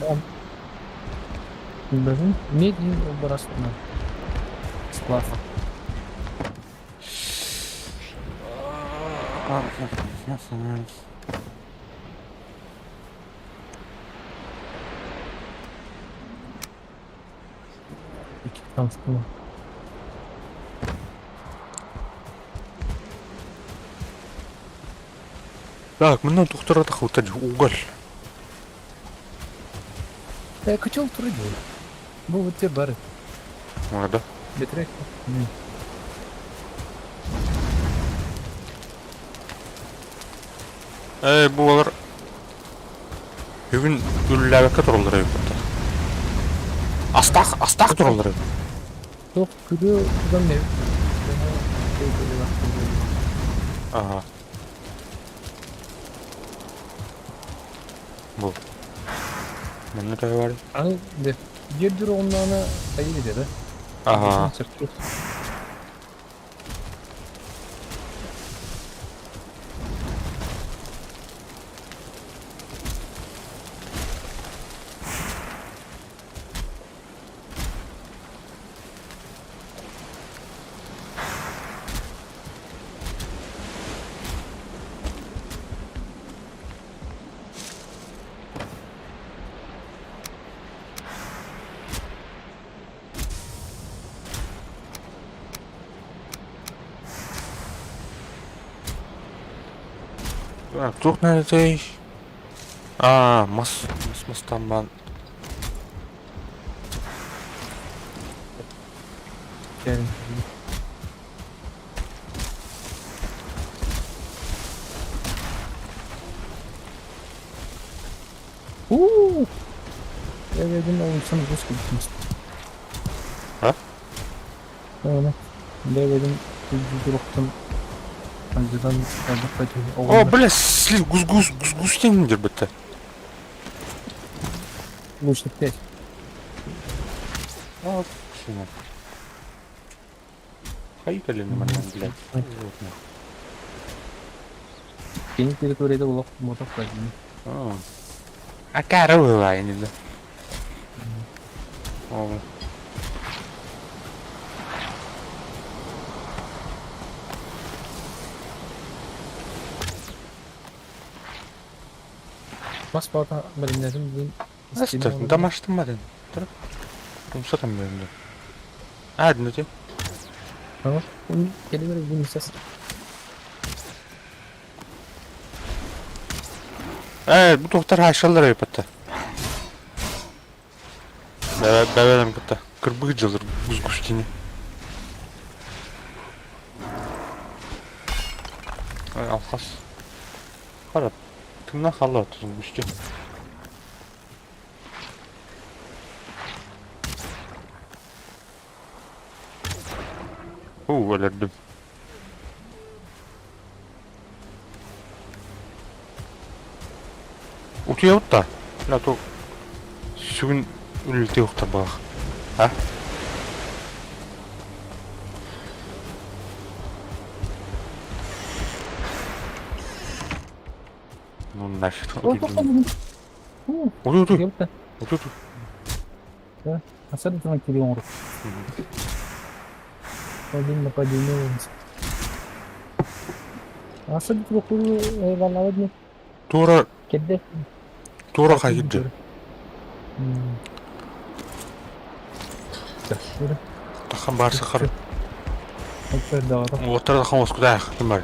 Блин, медный образно. Сплав. Там спину. Так, мына тухтара тахута уголь. Э, котел туры Бу вот те бары. Ладно. Бетрек. Э, буолар бүгүн үллээбэккэ тураллар эбит. Астаах, астаах тураллар эбит. Туох күрүө тутан Ага. Бу. Манна төһө барый? Аны биир оҕуннаҕына хайыы диэтэ. Ага. Туох наадатый? Аа, мас, мас мастан баан. Уу! Я думал, сам русский А? О, бля, слив, гус-гус, гус-гус теңдер бітті. Лучше 5. А, сына. Хайкали на меня, блядь. Вот нахуй. Кини территорияда олох мотох бадин. А коровы не да. О. Бас бата бәлемнәтем бүгін. Астыр, дамаштым ба ден. Тұрып. Умсатам бәрінде. А, дін Ага. Келе бер бүгін сес. Э, бу тохтар хашаллар айпатта. Бәбәлем кытта. Кырбык жылыр гүз-гүз тини. Ай, алхас. Харап. Тыңна халла тузун гүсти. Уу, өлөрдүм. Утуйабыт да. Бля, то сүгүн үлэлтии охтор баҕах. А? Ну нафиг. Утуй, утуй. Утуй, утуй. Асар туран кири оҥорук. Один нападение. Асар туран баллабыт Тура, кедде. тура хайгыды. Тахан барсы хар. Оттар тахан оскудаах ким бар.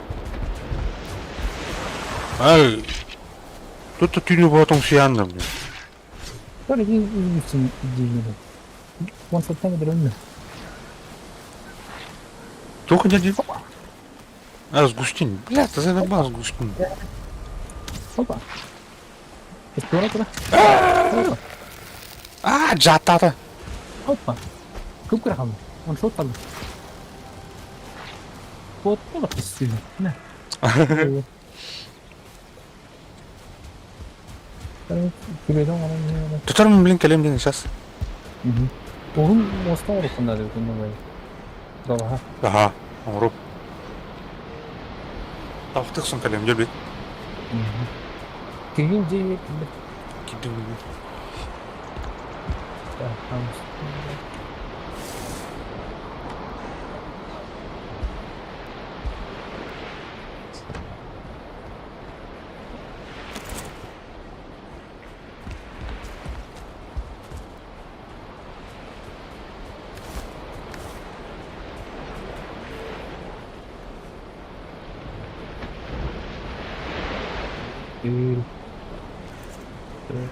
Ай. Тут түүнү ботоң суянным. Туох дядя? А, сгустин. Бля, ты задолбал сгустин. Опа. Тура тура. А, жаттады. Опа. Көп кіре қалды. Он шот қалды. Вот, вот істейді. Мә. Тутармын, блин, кэлем диэн сейчас. Оҕум муоста оҥоруоххун наада эбит онно Далаһа. Аха, оҥоруп. Тавтыксын кэлем дьэ бит. Кигин дьиэ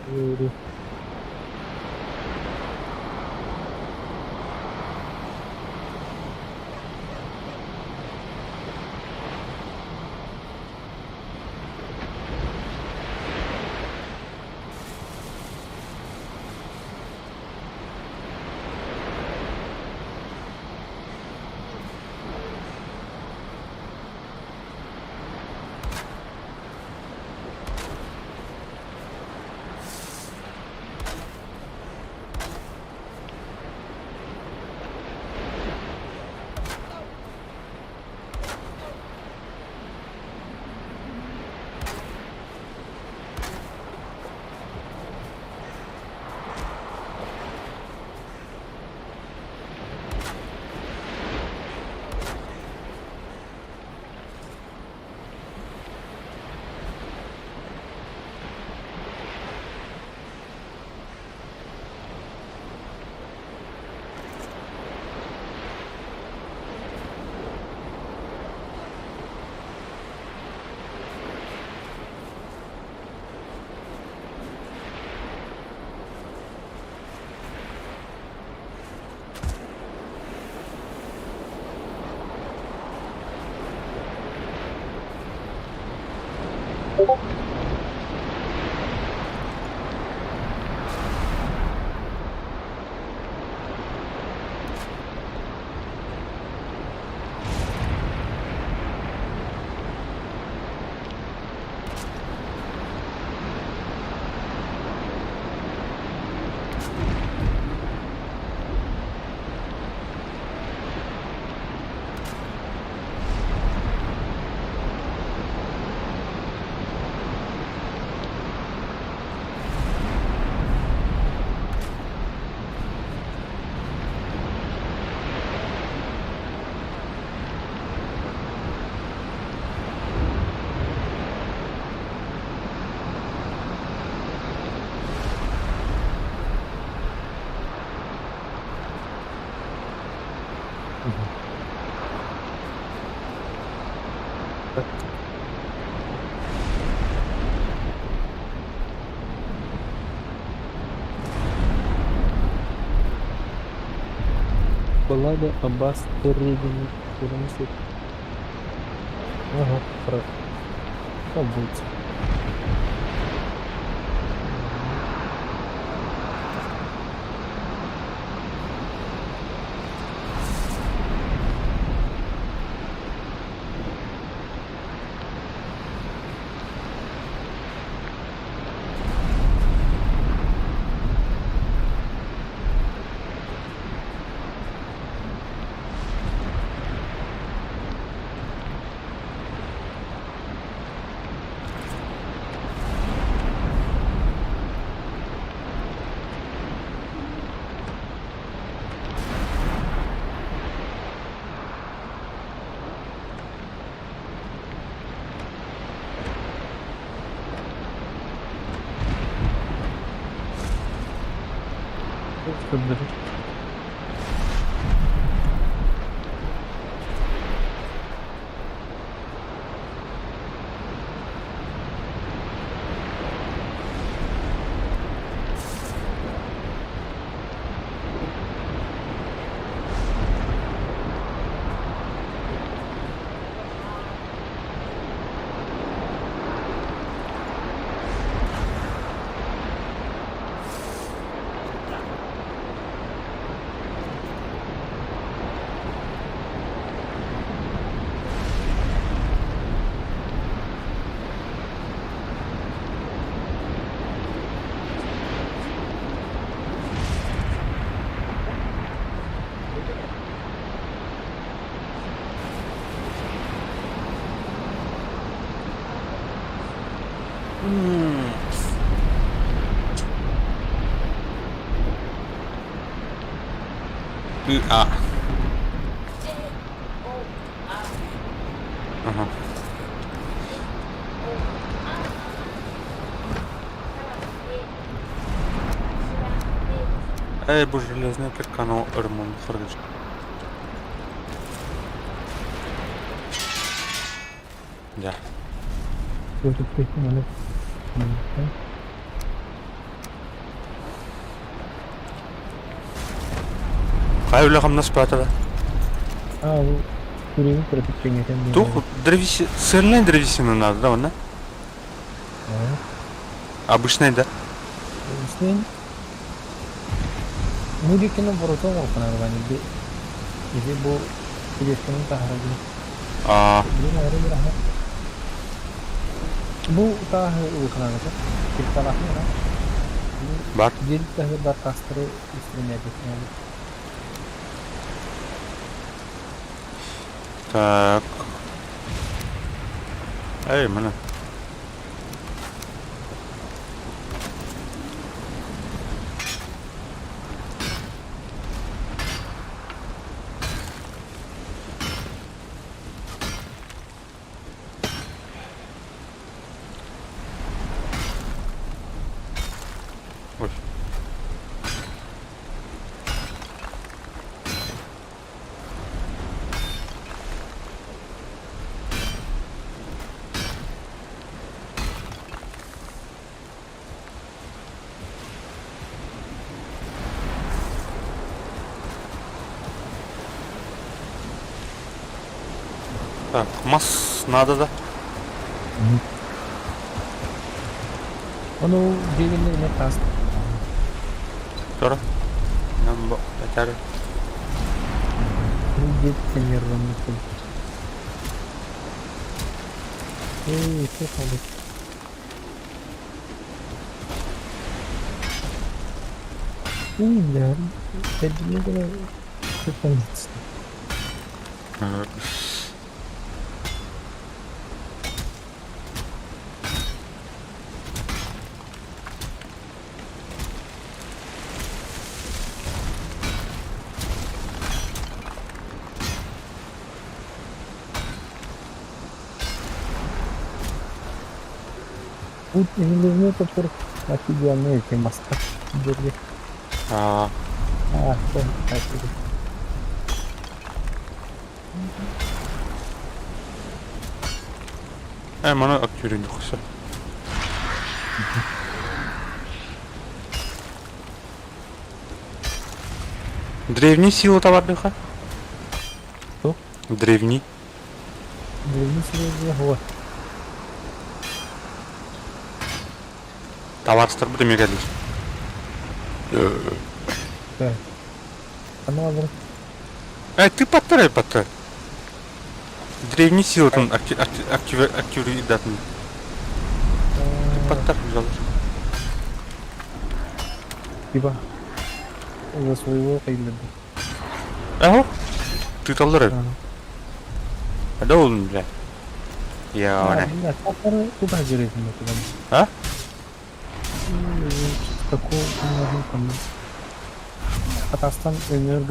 Киирдим. Баллада о Бастере Ага, про Забудь. Көрдөрөр. Ы А. Ага. Эй, бу железная кирканы ырмын хыргыч. Дьэ. Хайа үлэ-хамнас баатара? А, бу күрүөнү кыратык кэҥэтэн Туох биэрэр. древеси... Цельная древесина надо, да, онно? Обычная, да? Үстэн Мудикины ворота оҥороххуна би ити бу телефонун таһаарабын. А, Билин оҥоро быраһа. Бу тааһы ылыхынаныта. Кирталаахын ара. Бу бар. дьиэ таһыгар бар таастары үстүрүмээбит. Так. Эй, мына. Ой. Так, мас надо да? Ону дьиэлэринэ эмиэ таас Тура. Нам этэр. Дьиэттэн нерваммыппын. Эй, туох буолбут? Бля, кэлбинэ гына Тут железный топор офигенный эти маска. Держи. А, А, всё, так, иди. Маны актюрин духса. Древний сила товарныха? Кто? Древний. Древний сила вот. Товарстар бу демек әлі. Так. Она алыр. Ты паттар, паттар. Древний силатын активирдатын. Ты паттар, пожалуйста. Типа за своего кайлады. Ага. Ты таллар. Да ол, бля. Я, Бля, таппары куда жүресің туда? А? Такого там. Татарстан өнөр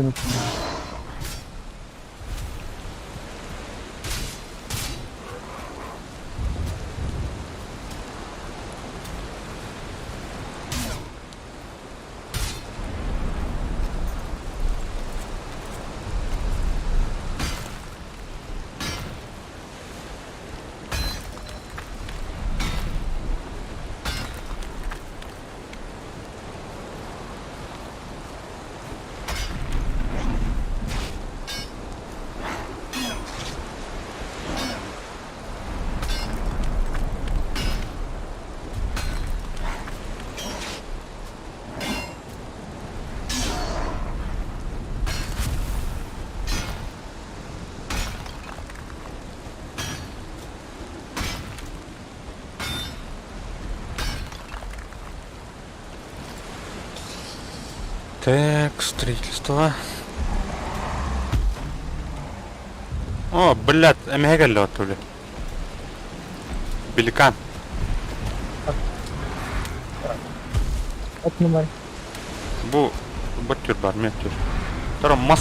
Так, строительство. О, блядь, эмиһэ кэллэ оттули. Пеликан. От numara. Бу бот түр бар, мен түр. Тара мас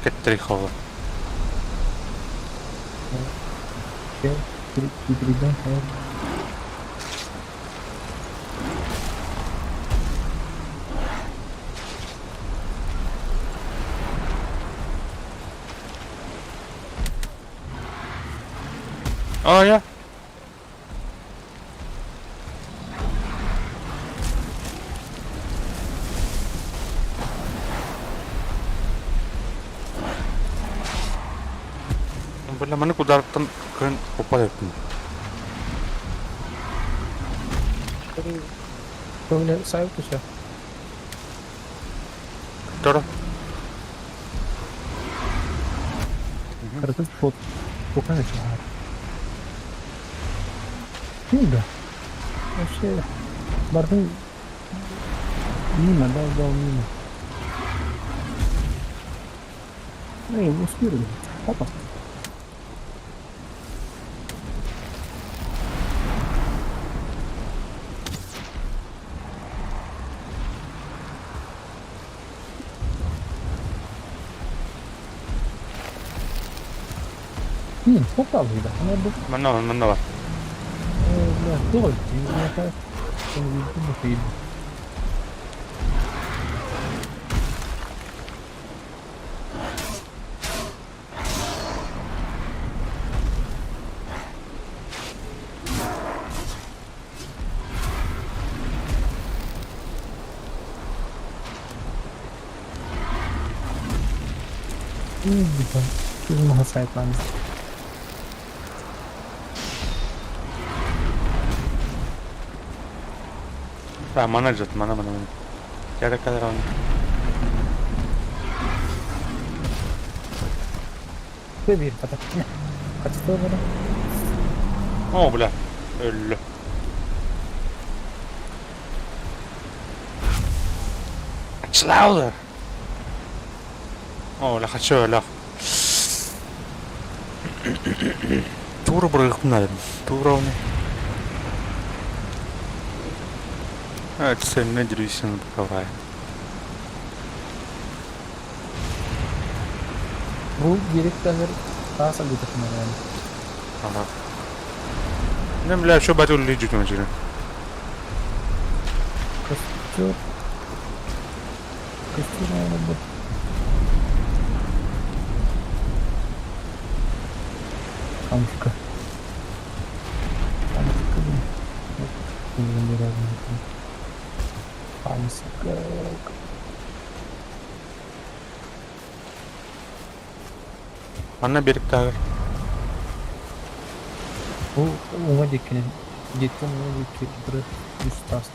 кэттэрий хаалла. А, я? Бля, маны кударыттан кыһын куппат эбиппин. Көмүнэ сайып түсэ. Торо. Кыргыз фот Кукан Ким да? Вообще, бардым мимо, дал, дал мимо. Эй, успели. Опа. Попробуй, да. Манна манна бар. А, мана жат, мана, мана, мана. Кere kadar onu. О, бля. Өллө. Ачылауда. О, бля, хочу, бля. Тура бырыгып Тура оны. Цельная древесина боковая. Бу директорлар таас алгытахманан. Ага. Не, бля, что батю лежит на тебе? Костер. Костер, наверное, будет. Камушка. Камушка, блин. Вот. Ни разу не Камушка. Манна берег тагыр. Бу уҥа диэккинэн диэттэн уҥа диэки утары үс таас.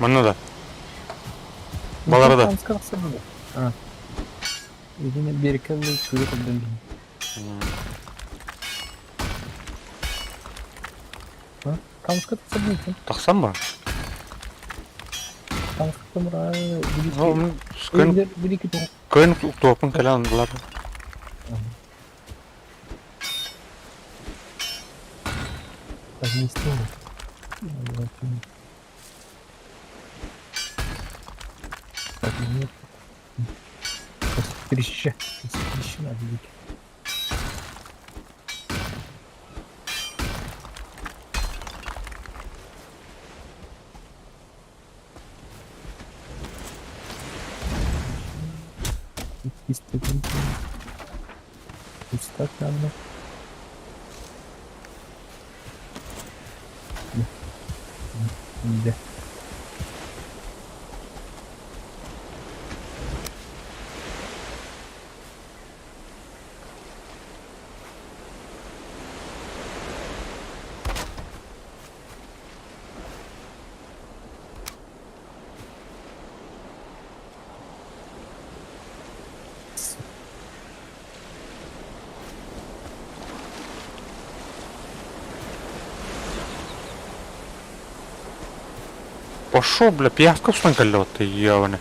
Манна да. Балары да. Камска тахсар дуо? А. Итини биэрэккэ дылы күрү көрдөн биһин. А? Камска тахсар дуо? Тахсан ба? Камска тымыра Ну, көн билики көн туопун кэлэн булар. Так, не стоит. Так, нет. Кострище. Кострище надо бить. Пустак надо. Да. Пошел, бля, пиявка устан кэллэ ты ебаный.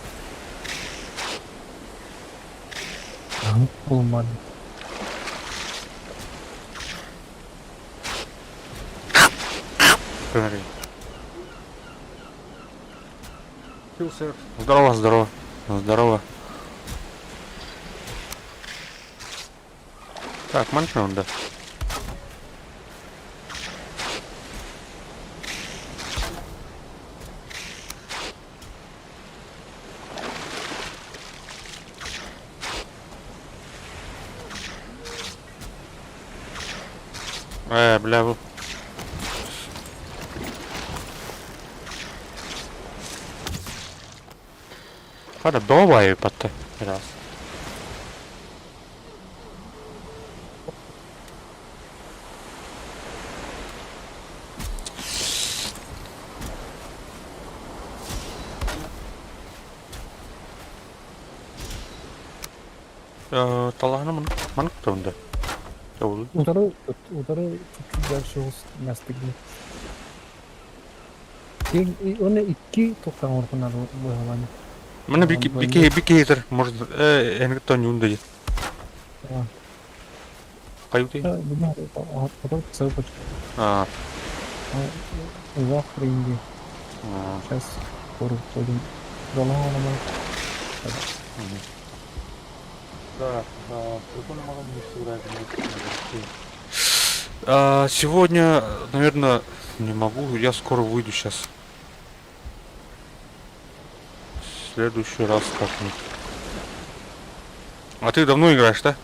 Булмады. Смотри. Здорово, здорово. Здорово. Так, манча онда. Э, бля, бу. Хара добай патта. Раз. Талаһына маннык да Утары утары чуть-чуть дальше мястыгы. Оны икки тоқтан оркунар быһаланы. Мына бики бики хейтер может энгит тон юнда Каюты? А. Завтра инди. Сейчас скоро ходим. Да, сегодня, наверное, не могу. Я скоро выйду сейчас. В следующий раз как-нибудь. А ты давно играешь, да?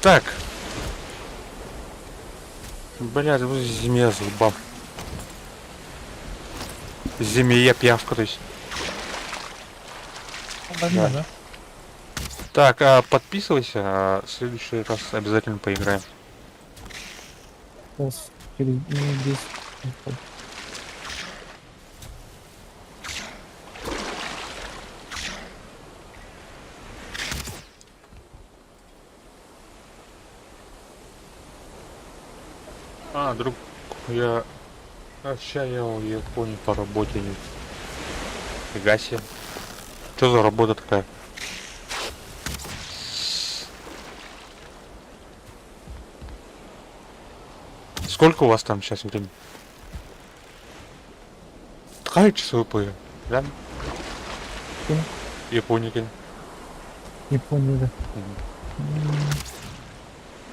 Так. Блядь, вот змея заебал. Змея пиявка, то есть. Да. да. Так, а подписывайся, а в следующий раз обязательно поиграем. Сейчас через минут 10. А, друг, я... А, ща я в Японии по работе. Фига себе. Что за работа такая? Сколько у вас там сейчас времени? Какая часовой пояс? Да? Кем? Япония. кем? Япония, да.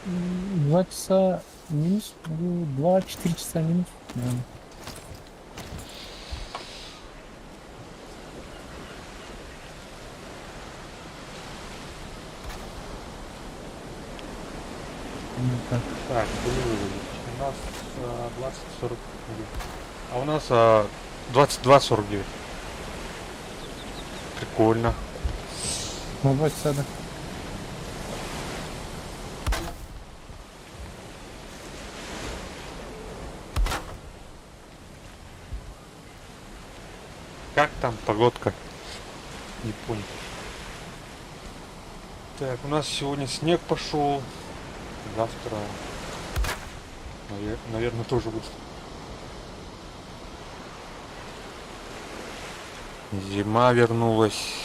2 часа минус, 2-4 часа минус. Да. Ну, так. Так, у нас 20.49. А у нас 22.49. Прикольно. На 2 часа, да. Как там погодка? Не понял. Так, у нас сегодня снег пошел. Завтра, наверное, тоже будет. Зима вернулась.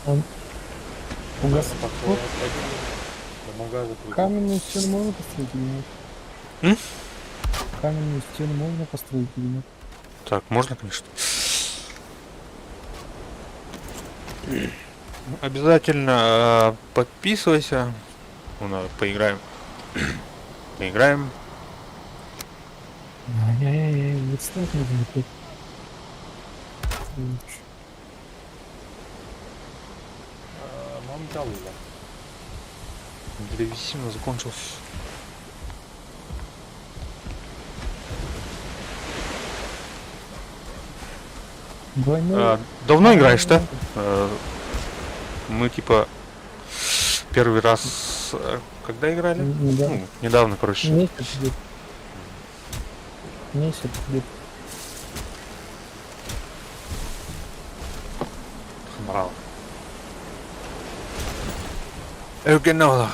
Он угас. Пока я пойду до Каменную стену можно построить или нет? М? Каменную стену можно построить или нет? Так, можно, конечно. Обязательно подписывайся. Ну, надо, поиграем. Поиграем. Ай-яй-яй, вот стать нужно опять. Древесина закончилась. Двойной. А, давно играешь, да? Мы типа первый раз когда играли? Да. Ну, недавно, короче. Месяц где-то. Месяц где-то. Браво. Genau.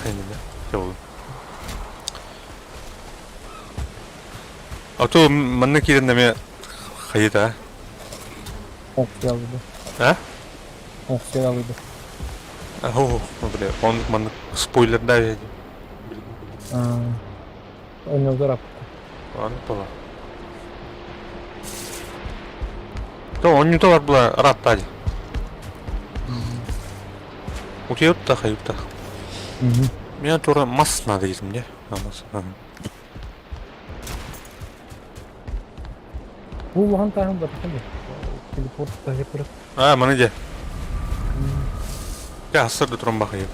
А то манна киирэн эмиэ хайыта. Охсуялыды. А? Охсуялыды. О, бля, он маннык спойлерда дии. Онньолдор аппыта. Аны была. То онньута бар була ыраатта дии. Утуйут да хайыт да. Меня тура мас надо дедим де. Мас. Бу улахан тааһын батахан дии. Телепорт таһы көрө. А, маны де. Я ассыр да туран бахайым.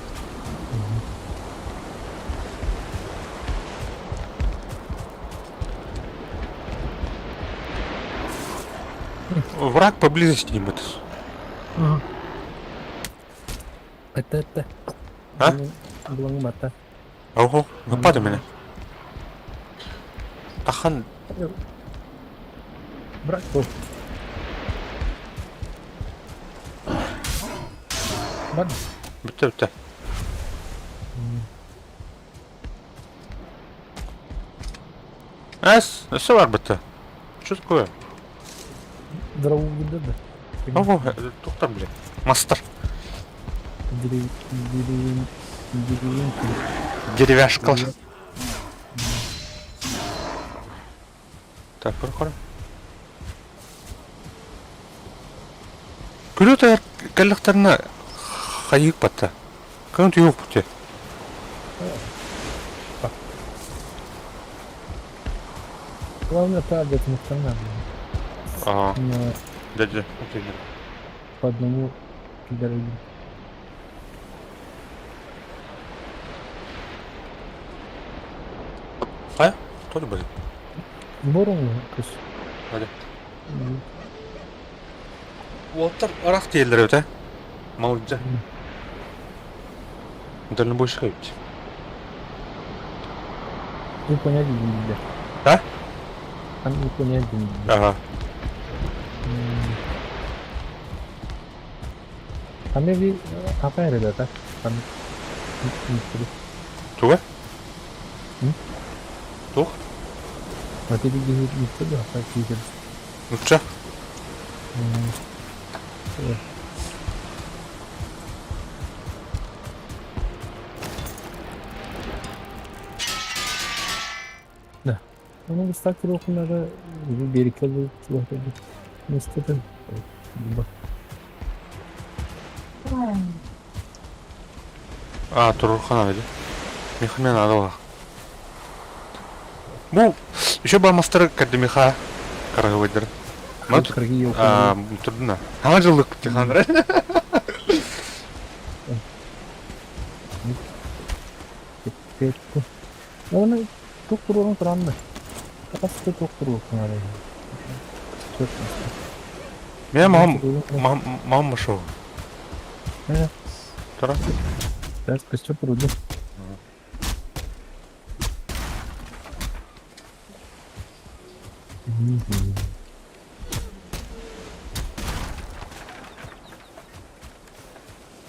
Враг поблизости не будет. Это это. А? Булаҥы батта. Ого, выпады меня. Тахан. Брат был. Бар. Бүтэ бүтэ. Эс, өссө бар бүтэ. Что такое? Дрову да. Ого, тухтар, блин. Мастер. Деревяшка. Так, проходим. Күлүү тайар кэллэхтэринэ хайыык батта. Көн tuyuq бute. Главное правда это не страна. Ага. Дядя, По одному дороги. Хайа? Тоже были. Борун кыс. Hadi. Уолаттар ыраах тиийэллэр эбит ээ. Малдьа. Дальнобойщик эбит. Япония дииллэр. А? Там Япония дииллэр. Ага. Там би какая ребята? Там Туга? Туох? Вот эти никто да, как видел. Нучча? Да. Ну, кстати, надо берег Местeten. А, Турурхан эбит. Миха надо Бу еще бар мастер кэрдэ Миха караһыбайдарын. Турдуна. Хаҥа дьыллык тиханра. Оны туох туруорун туранна. Хас туох туруохун Меня мам мам шоу. Тара. Сейчас костер пруду.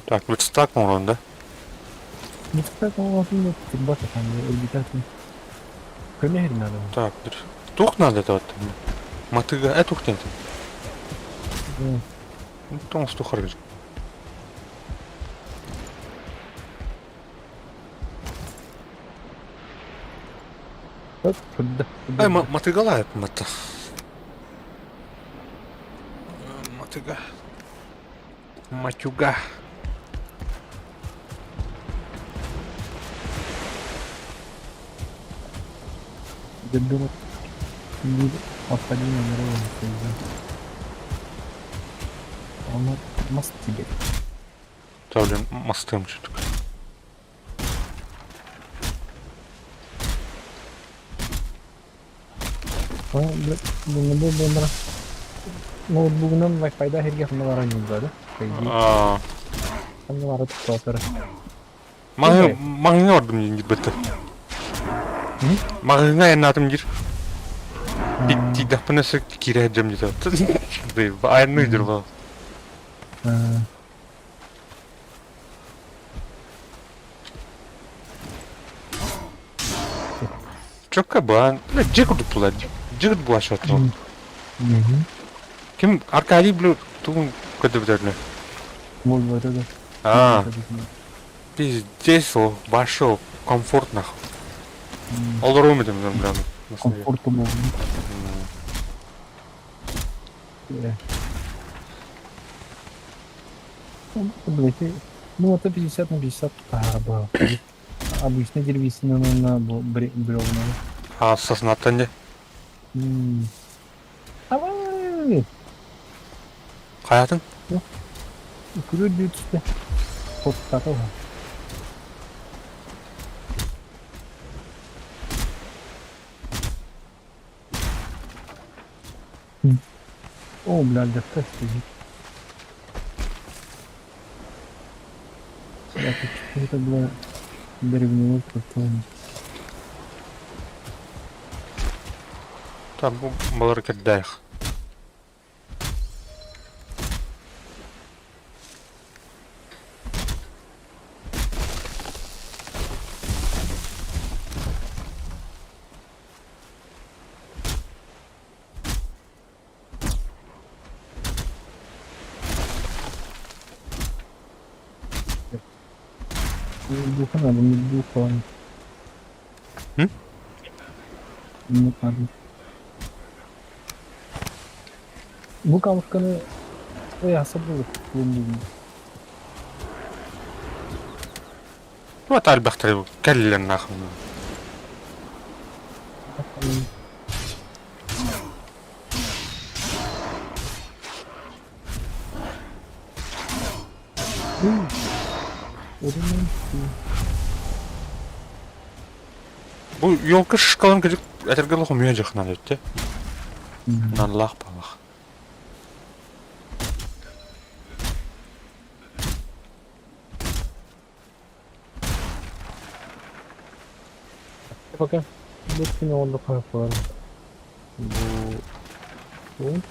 Так, верстак оҥорон да? Верстак оҥорон турбата там эргитатын. Көмөр надо. Так, туох надо это вот? Матыга, э туох диэн. Тоҥус тухаргыр. Ай, матыгалаайып матта. Матыга. Матюга. Мас тебе. Блин, мостым что такое. Ноутбугунан Wi-Fi-да сиргэ ханна ньылбада. Ханна бара туттаатара. Маҕаһыыҥҥа бардым диэн диирбэттэр. Маҕаһыыҥҥа айаннаатым диир. Тиийдэхпинэ өссө киирэ сылдьам диэтэ. Айанныы диир буолла. Чокка баан, дьиэ курдук буолар. Дьиэ курдук буолааччы Ким Аркадий, блин, Тугун көрдөбүтэринэ? Volvo это да. А, пиздец, ол, вообще комфортно. Олорум этим, бля, на снеге. Комфорту был. Блять, ну это 50 на 50 был. Обычно деревесина на бревна. А, соснаттан де. Давай! Хайатын? Күрүр түстэ. Хоттата О, бля, дьахтар сидит. Это было древнего потом. Там бу балар кэрдээх. Духа надо, не духа. М? Не надо. Бу камушканы ыйааса булук булун Вот альбахтары кэллилэр нахуй. Бу елка шишкаларын кырдьык этэргэ олох умуйа дьахнан өттө. Наллаах балах. Пока бу күн оҕоллукка буолар. Бу бу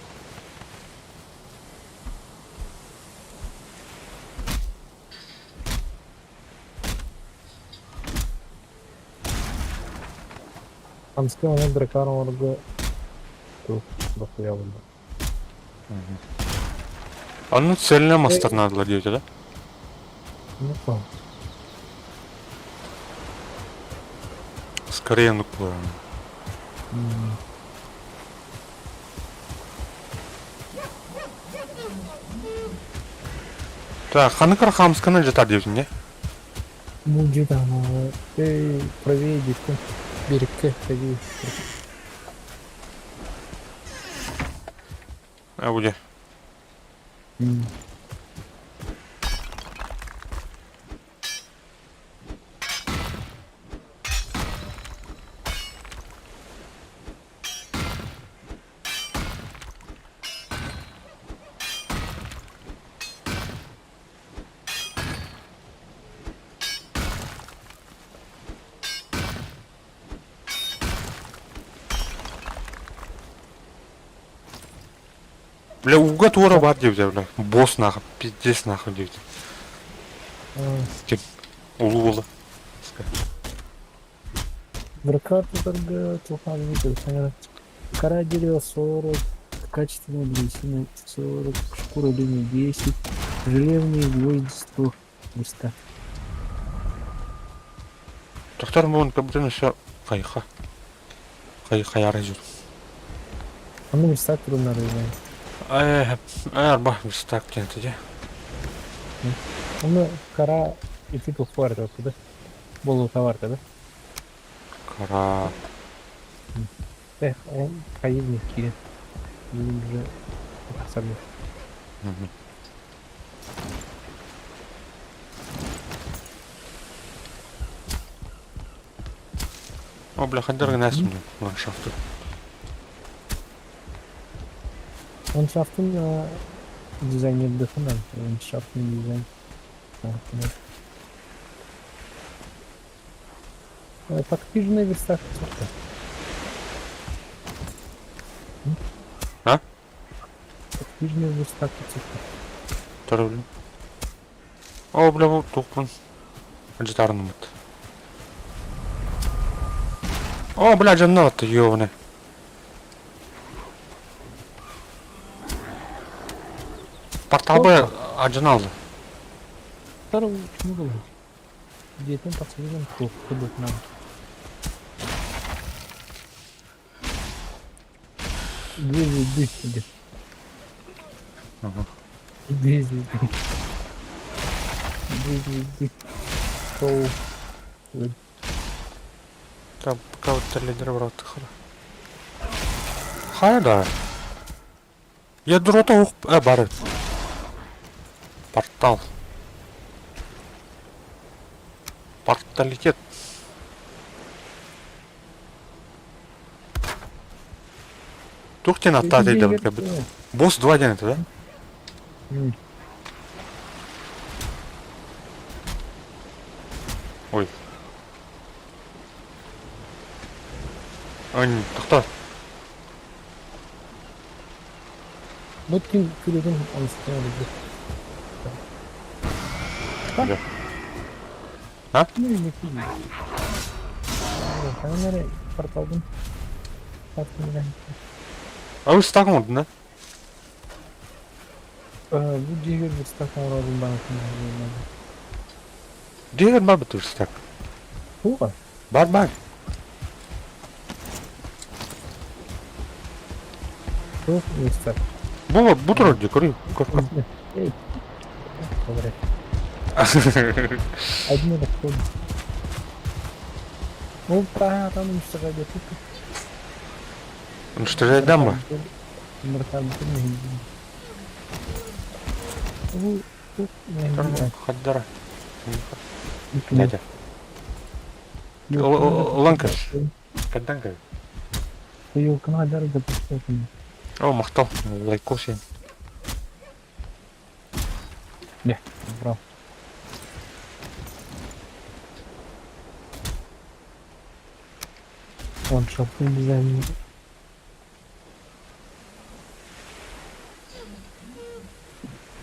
Хамскай онон дракар оҥорго туох дохуя буолла. Онно цельно мастар наадалар диэбитэ да? Ну, Скорее оннук буолар. Так, ханнык Архамсканы дьатар диэбитин дии? Ну, где-то она, эй, правее дикку, берегке, правее. А где? Бля, ууга туора баар диэбитэ, бля. Босс нахуй, пиздец нахуй диэбитэ. Ким? Улуу буолла. Дракар тутарга тухан Кора дерева 40, качественная древесина 40, шкура оленя 10, железные гвозди 100 листа. Тохтор буон как будто все хайха. Хай хайара жүр. Аны верстак турун надо знать. Э, арба верстак диэн дии. Оны кора ити тух бар да? Болу товар да? Кара. Эх, он хайыбник киирэн. Уже тахсарбыт. О, бля, хандар гына ландшафты. Ландшафтын дизайнердыхынан. Ландшафтный дизайн. Подпиженный верстак. А? Подпиженный верстак. Торовлю. О, бля, бу тухпун. Житарнымыт. О, бля, дьонно ёбаный. Порталбы ажыналды. Тар чему было? Дьиэтин тахсыбытын туох курдук Две звезды тебе. Две звезды. Две звезды. Шоу. Там пока вот лидер брат Хайа да. Ядрота ух бар. Портал. Порталитет. Тух тен аттаат өйдөбүл кэлбит. Босс 2 диэн этэ да? Ой. Ань, тохтоо. Бу ким күрүтүн онустан өлөрдө. Да. А? Камера порталдын. А вы стак оҥордун да? Бу дьиэгэр верстак оҥорорун баҕатын Дьиэгэр бар бу верстак. Туга? Бар бар. Туох верстак? Бу бу турар дии, көрүй, көр көр. Эй. Говорят. Один расход. Опа, там уничтожать тут. Уничтожать дамба. Хаддара. Дядя. Ланкаш. Кадданка. О, махтал. Лайкосин. Не, брал. Ландшафтный дизайн.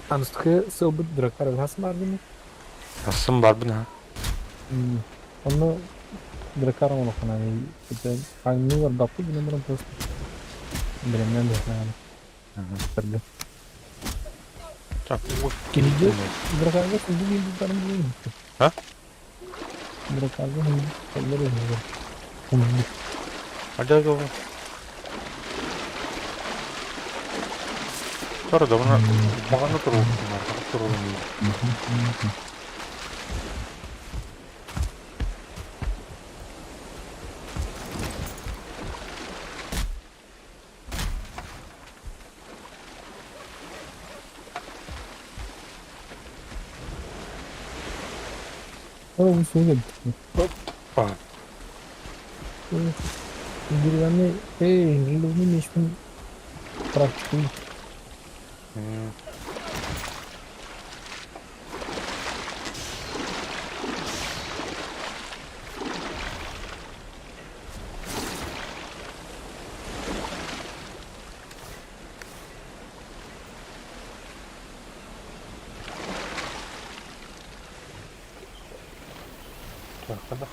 Анстхы сылбыт дракар хас бардым. Ассым барбын ha. Онно дракар олохана это аңнылар дапты гына просто. Билемнен да знаю. Көрдө. Так, вот. Киһи дракарга сылды билдиктарын билбейм. А? Дракарга сылды билбейм. Hadi hadi. Sonra da buna бағана тұру. Тұру. О, суга. Опа. Деревянный, эй, железный меч практику. Так, hadi.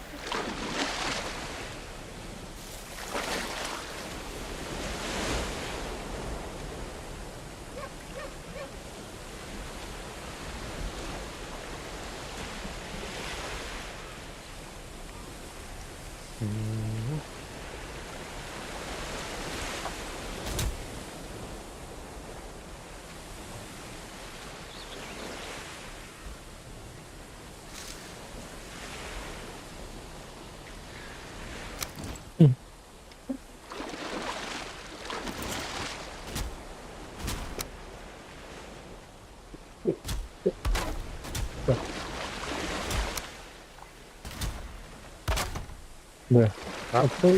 Да. А? А то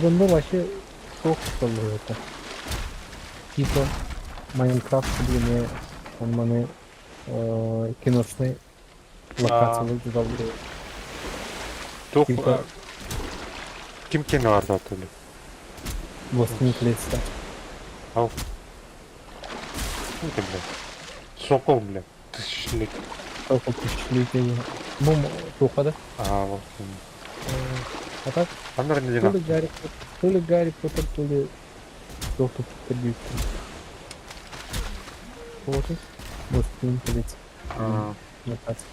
дьоннор вообще туох это. Типа Майнкрафт билине он маны киношный локациялар туталлар. Туох Типа ким кені бар да түлі? Властелин колец. Ау. Это, блядь. Сокол, блядь. Тысячелетний. Около тысячелетия. Бу туохха да? А, вот. А так Анар не то ли Гарри Поттер, то ли Гарри Поттер, то ли доктор Пердьюк. положить, может, им придется Аа. локация.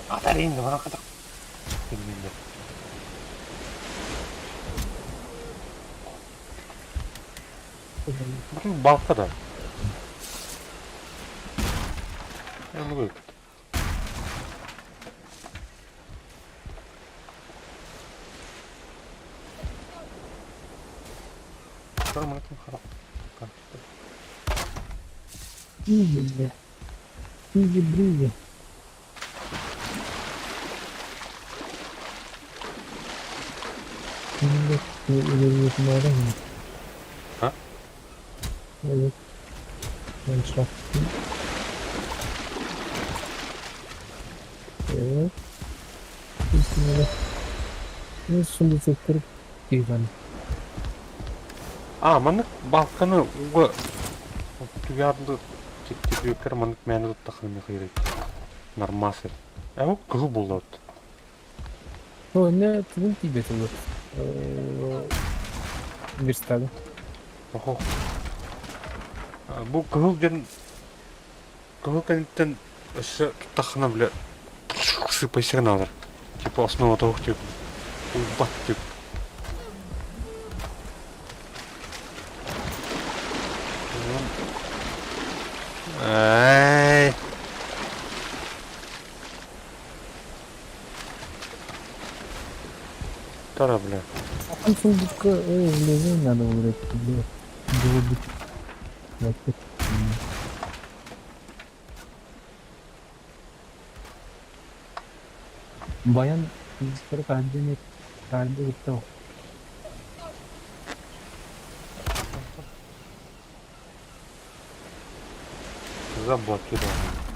Атарин, баран кытак. Билмейм. Бу балка да. Эми Изи, бля. Изи, бризи. А? Ландшафт. Evet. Ну, сундучок киирэн. А, маннык балканы ууга түгээнди тиктибиэккэр маннык мээнэ туттаххына хайырый. Нормас эбит. Ээ ол кыһыл буолла от. Ну, не тугун тиийбэт олор. Верстага. Оһох. Бу кыһыл диэн кыһыл кэнниттэн өссө туттаххына бile сыпайсыгын алар. Типа основа тоҕух тип уйбат тип. Ай. Тара, бля. А там сундучка, влезай надо выбрать, бля. Было бы. Вот. Баян таһырдьа таһырдьа кытта Заблокировано.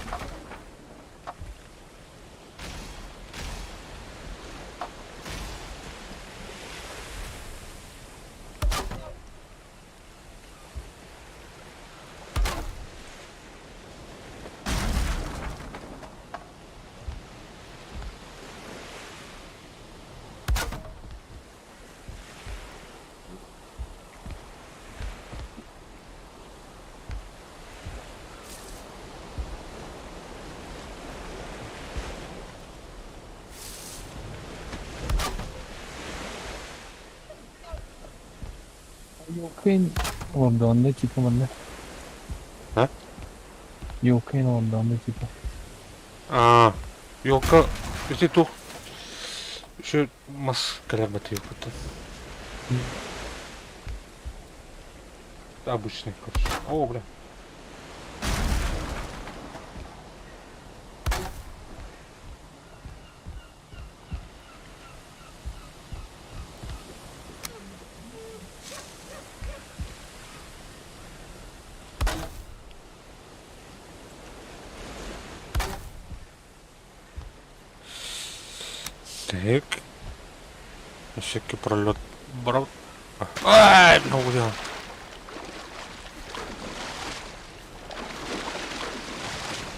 Юкин олордоҕунна типа манна. А? Юкин олордоҕунна типа. А, елка, ити туох еще мас кэлэрбэт елката. Обычный, короче. О, бля. Так. Всякий пролет брал. Ай, много дела.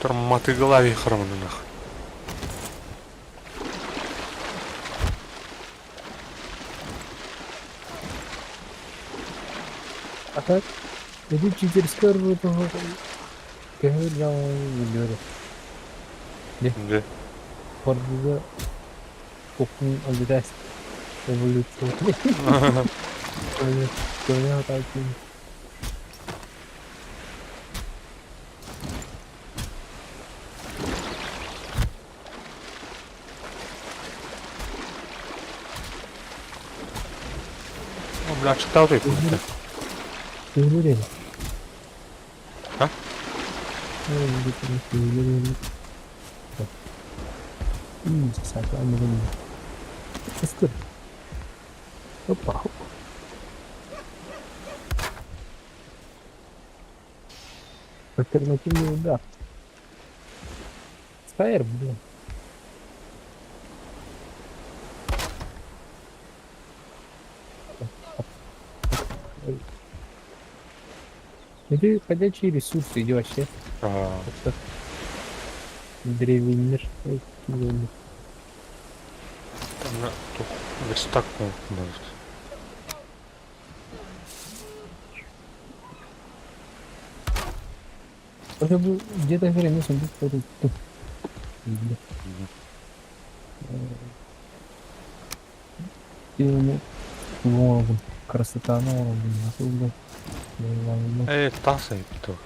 Торматы голове хроманы нах. А так, иди читерская көһөр Где? Барбыга кухню обитать эволюцию. Көрө О, бля, читал ты. Көһөр А? Опа. Альтернативный удар. Фаер, блин. Иди ходячие ресурсы, иди вообще. А, Это древний мир. Ой, древний. там на туох верстак может. Уже бу где-то время сундук тут. Оҥоробун, красотаны оҥоробун, асылбын, Ээ, таас эбит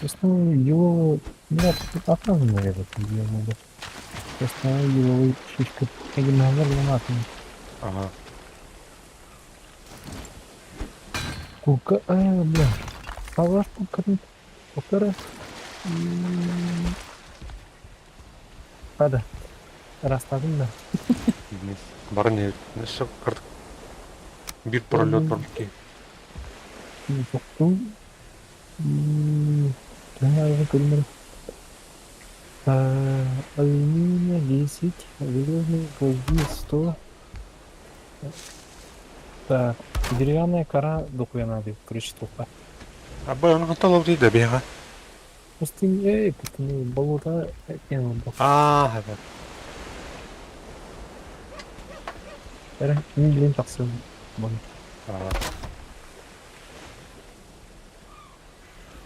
Честно, еловый... Нет, тут наверное, еловый. Честно, еловый шишка. Эгинагар лунатын. Ага. Кука... бля. Салаш кукатын. Кукара. Хада. Растадым да. Бары не өссө кырдык биир пролет барбыт Тоқтум. Төһө Алюминия 10, железные гвозди 100. Так, деревянная кора дохуя короче, толпа. Аба оны хантан ол да бэҕэ. Пустыня, эй, пустыня, болото, Аа, хабар. Эрэ, мин билин тахсыам. Бон.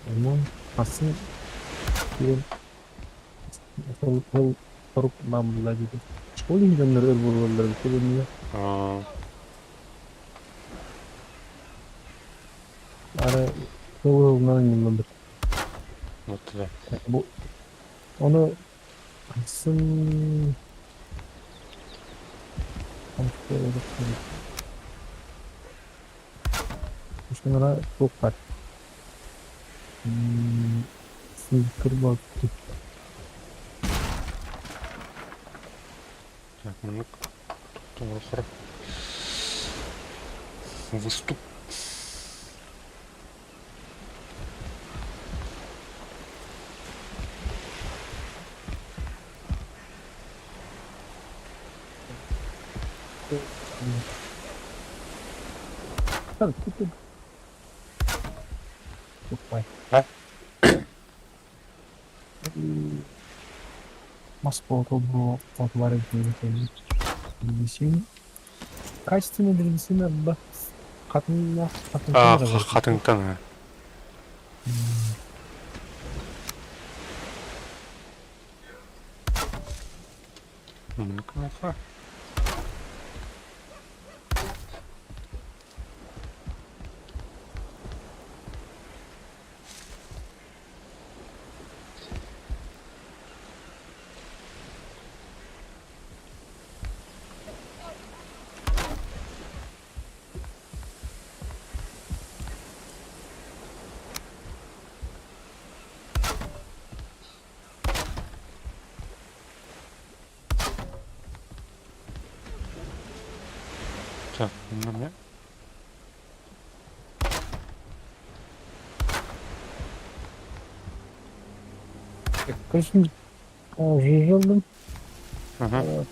Онон хасын киирэн ол ол хорук бааммыла диэтэ. Ол иһин дьоннор өр буолаллар эбит иннинэ. Ары сыл ылынан анньыллыбыт. Вот да. Бу ону хасын Ушунара туох баар Сыыкыр Так, маннык тоҥорохоро выступ. А? Мас буолуо Древесина. Качественная древесина ба хатыҥнаах А, хатыҥтан эрэ барар. хатыҥтан а. Маннык Так, манна Короче, жижелдым,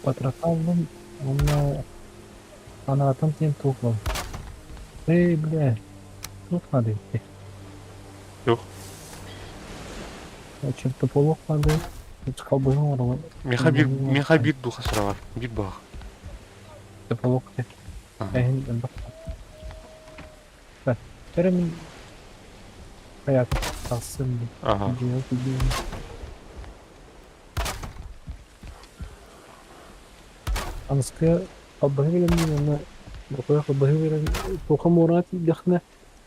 потраталлым, уонна анаатым диэн туох буолла? Эй, бля, туох надо идти? Туох? Чертополох надо. Халбыһын оҥороллор. Миэхэ биир миэхэ биир дууха сыраҕар, биир баҕа. Чертополох диэн. Эһин элбэх. Эрэ мин хайаата тахсым дии. Ага. Аныскы халбаһы билэммин уонна бокуйа халбаһы билэн туохха муораат тиийдэххинэ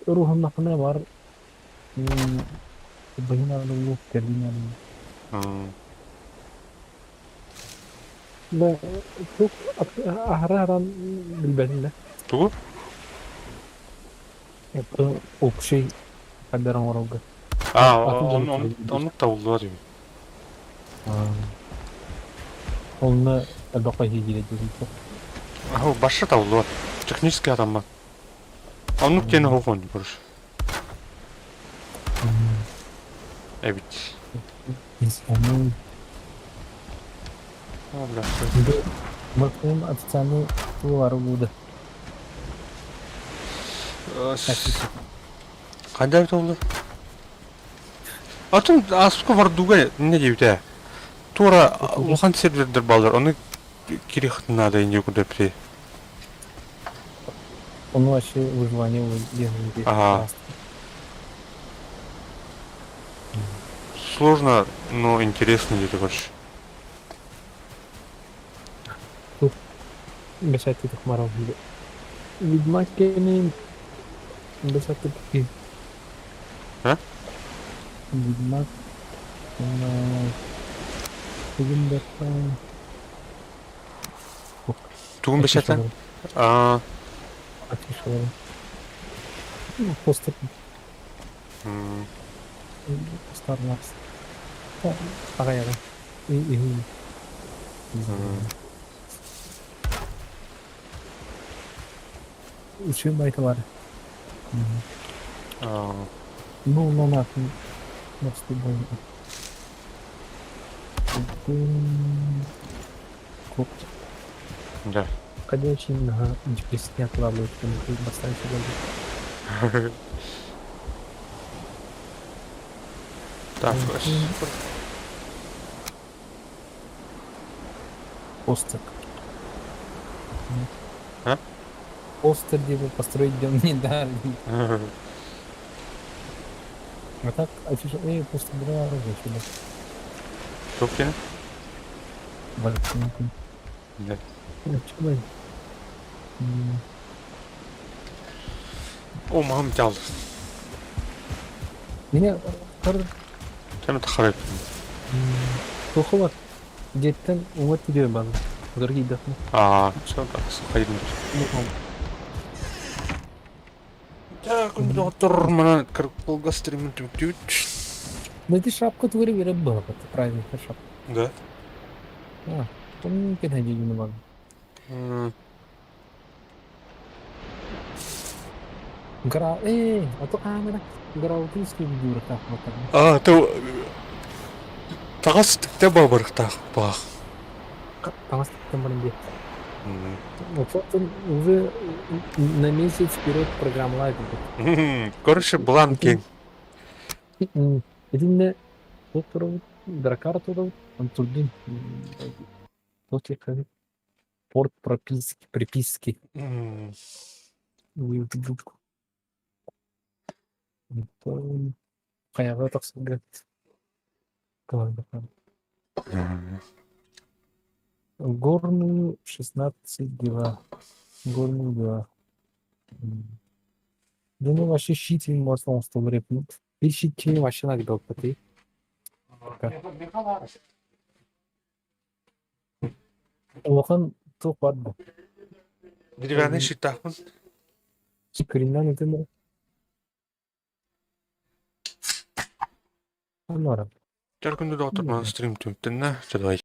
өр уһуннаххына баар халбаһы наада буолуо кэрдии наада Да туох аһара араан билбэтим да. Тугу? Это общий хабер оҥорорго. А, оннук табыллыбат үһү. Онно элбэх киһи диэн Башша табыллыбат. Технически атаммат. Оннук диэни хоһуон короче. Эбит. Бакым официальный тыллары буду. Ханда эбит олду? Атын ааспыкка Вардуга не диэбитэ. Туора улахан сервердер бааллар, ону кириэхтин наада инде курдапти. Ону вообще выживание диэн Ага. Сложно, но интересно диэтэ короче. Бэсээттик Марал Ведьмак кэмин бэсээттик А? Ведьмак тугун бэртэ Тугун бэсээтэ? Аа. Афишалары. Постер. Star Wars. Аҕай аҕай. Үчүгэй байталар. Ну, на нахуй. Да. Ходячий на GPS плавают, Так, Постер. А? Постер, где построить дом не дали. А так, афиша... Эй, просто была оружие сюда. Туох диэн? Валькинку. Да. Чего? О, мам дьал. Меня Кэм тахарай. Тухулар. Деттен уҥа тириэ баны. Дорогие Аа, все, так, хайдын. Так, доктор, манан кыргылга стримин түмүктүүт. Ну ты шапку тугары береп было, правильно, шапка. Да. А, помню, не могу. Гра, эй, а то а, мына, Граутинский видео А, то таҕас тиктэ бабырыктаах баах. Таҥас тиктэн баран диэ. Вот уже на месяц вперед программалаах эбит. Короче, былаан киэҥ. Итиннэ туох турабыт, дракар турабыт, турдун. Туох Порт прописки, приписки. Хайаҕа тахсарга Горную 16 дела. Горную дела. Думаю, вообще щит может он стол репнуть. Ты щит вообще надо было ты. Улахан туох баар дуо? Деревянный щиттаахпын. Кыриннан этим Анора. Чар күндү доҕоттор, манан стрим түмүктэннэ. Чэ, давай.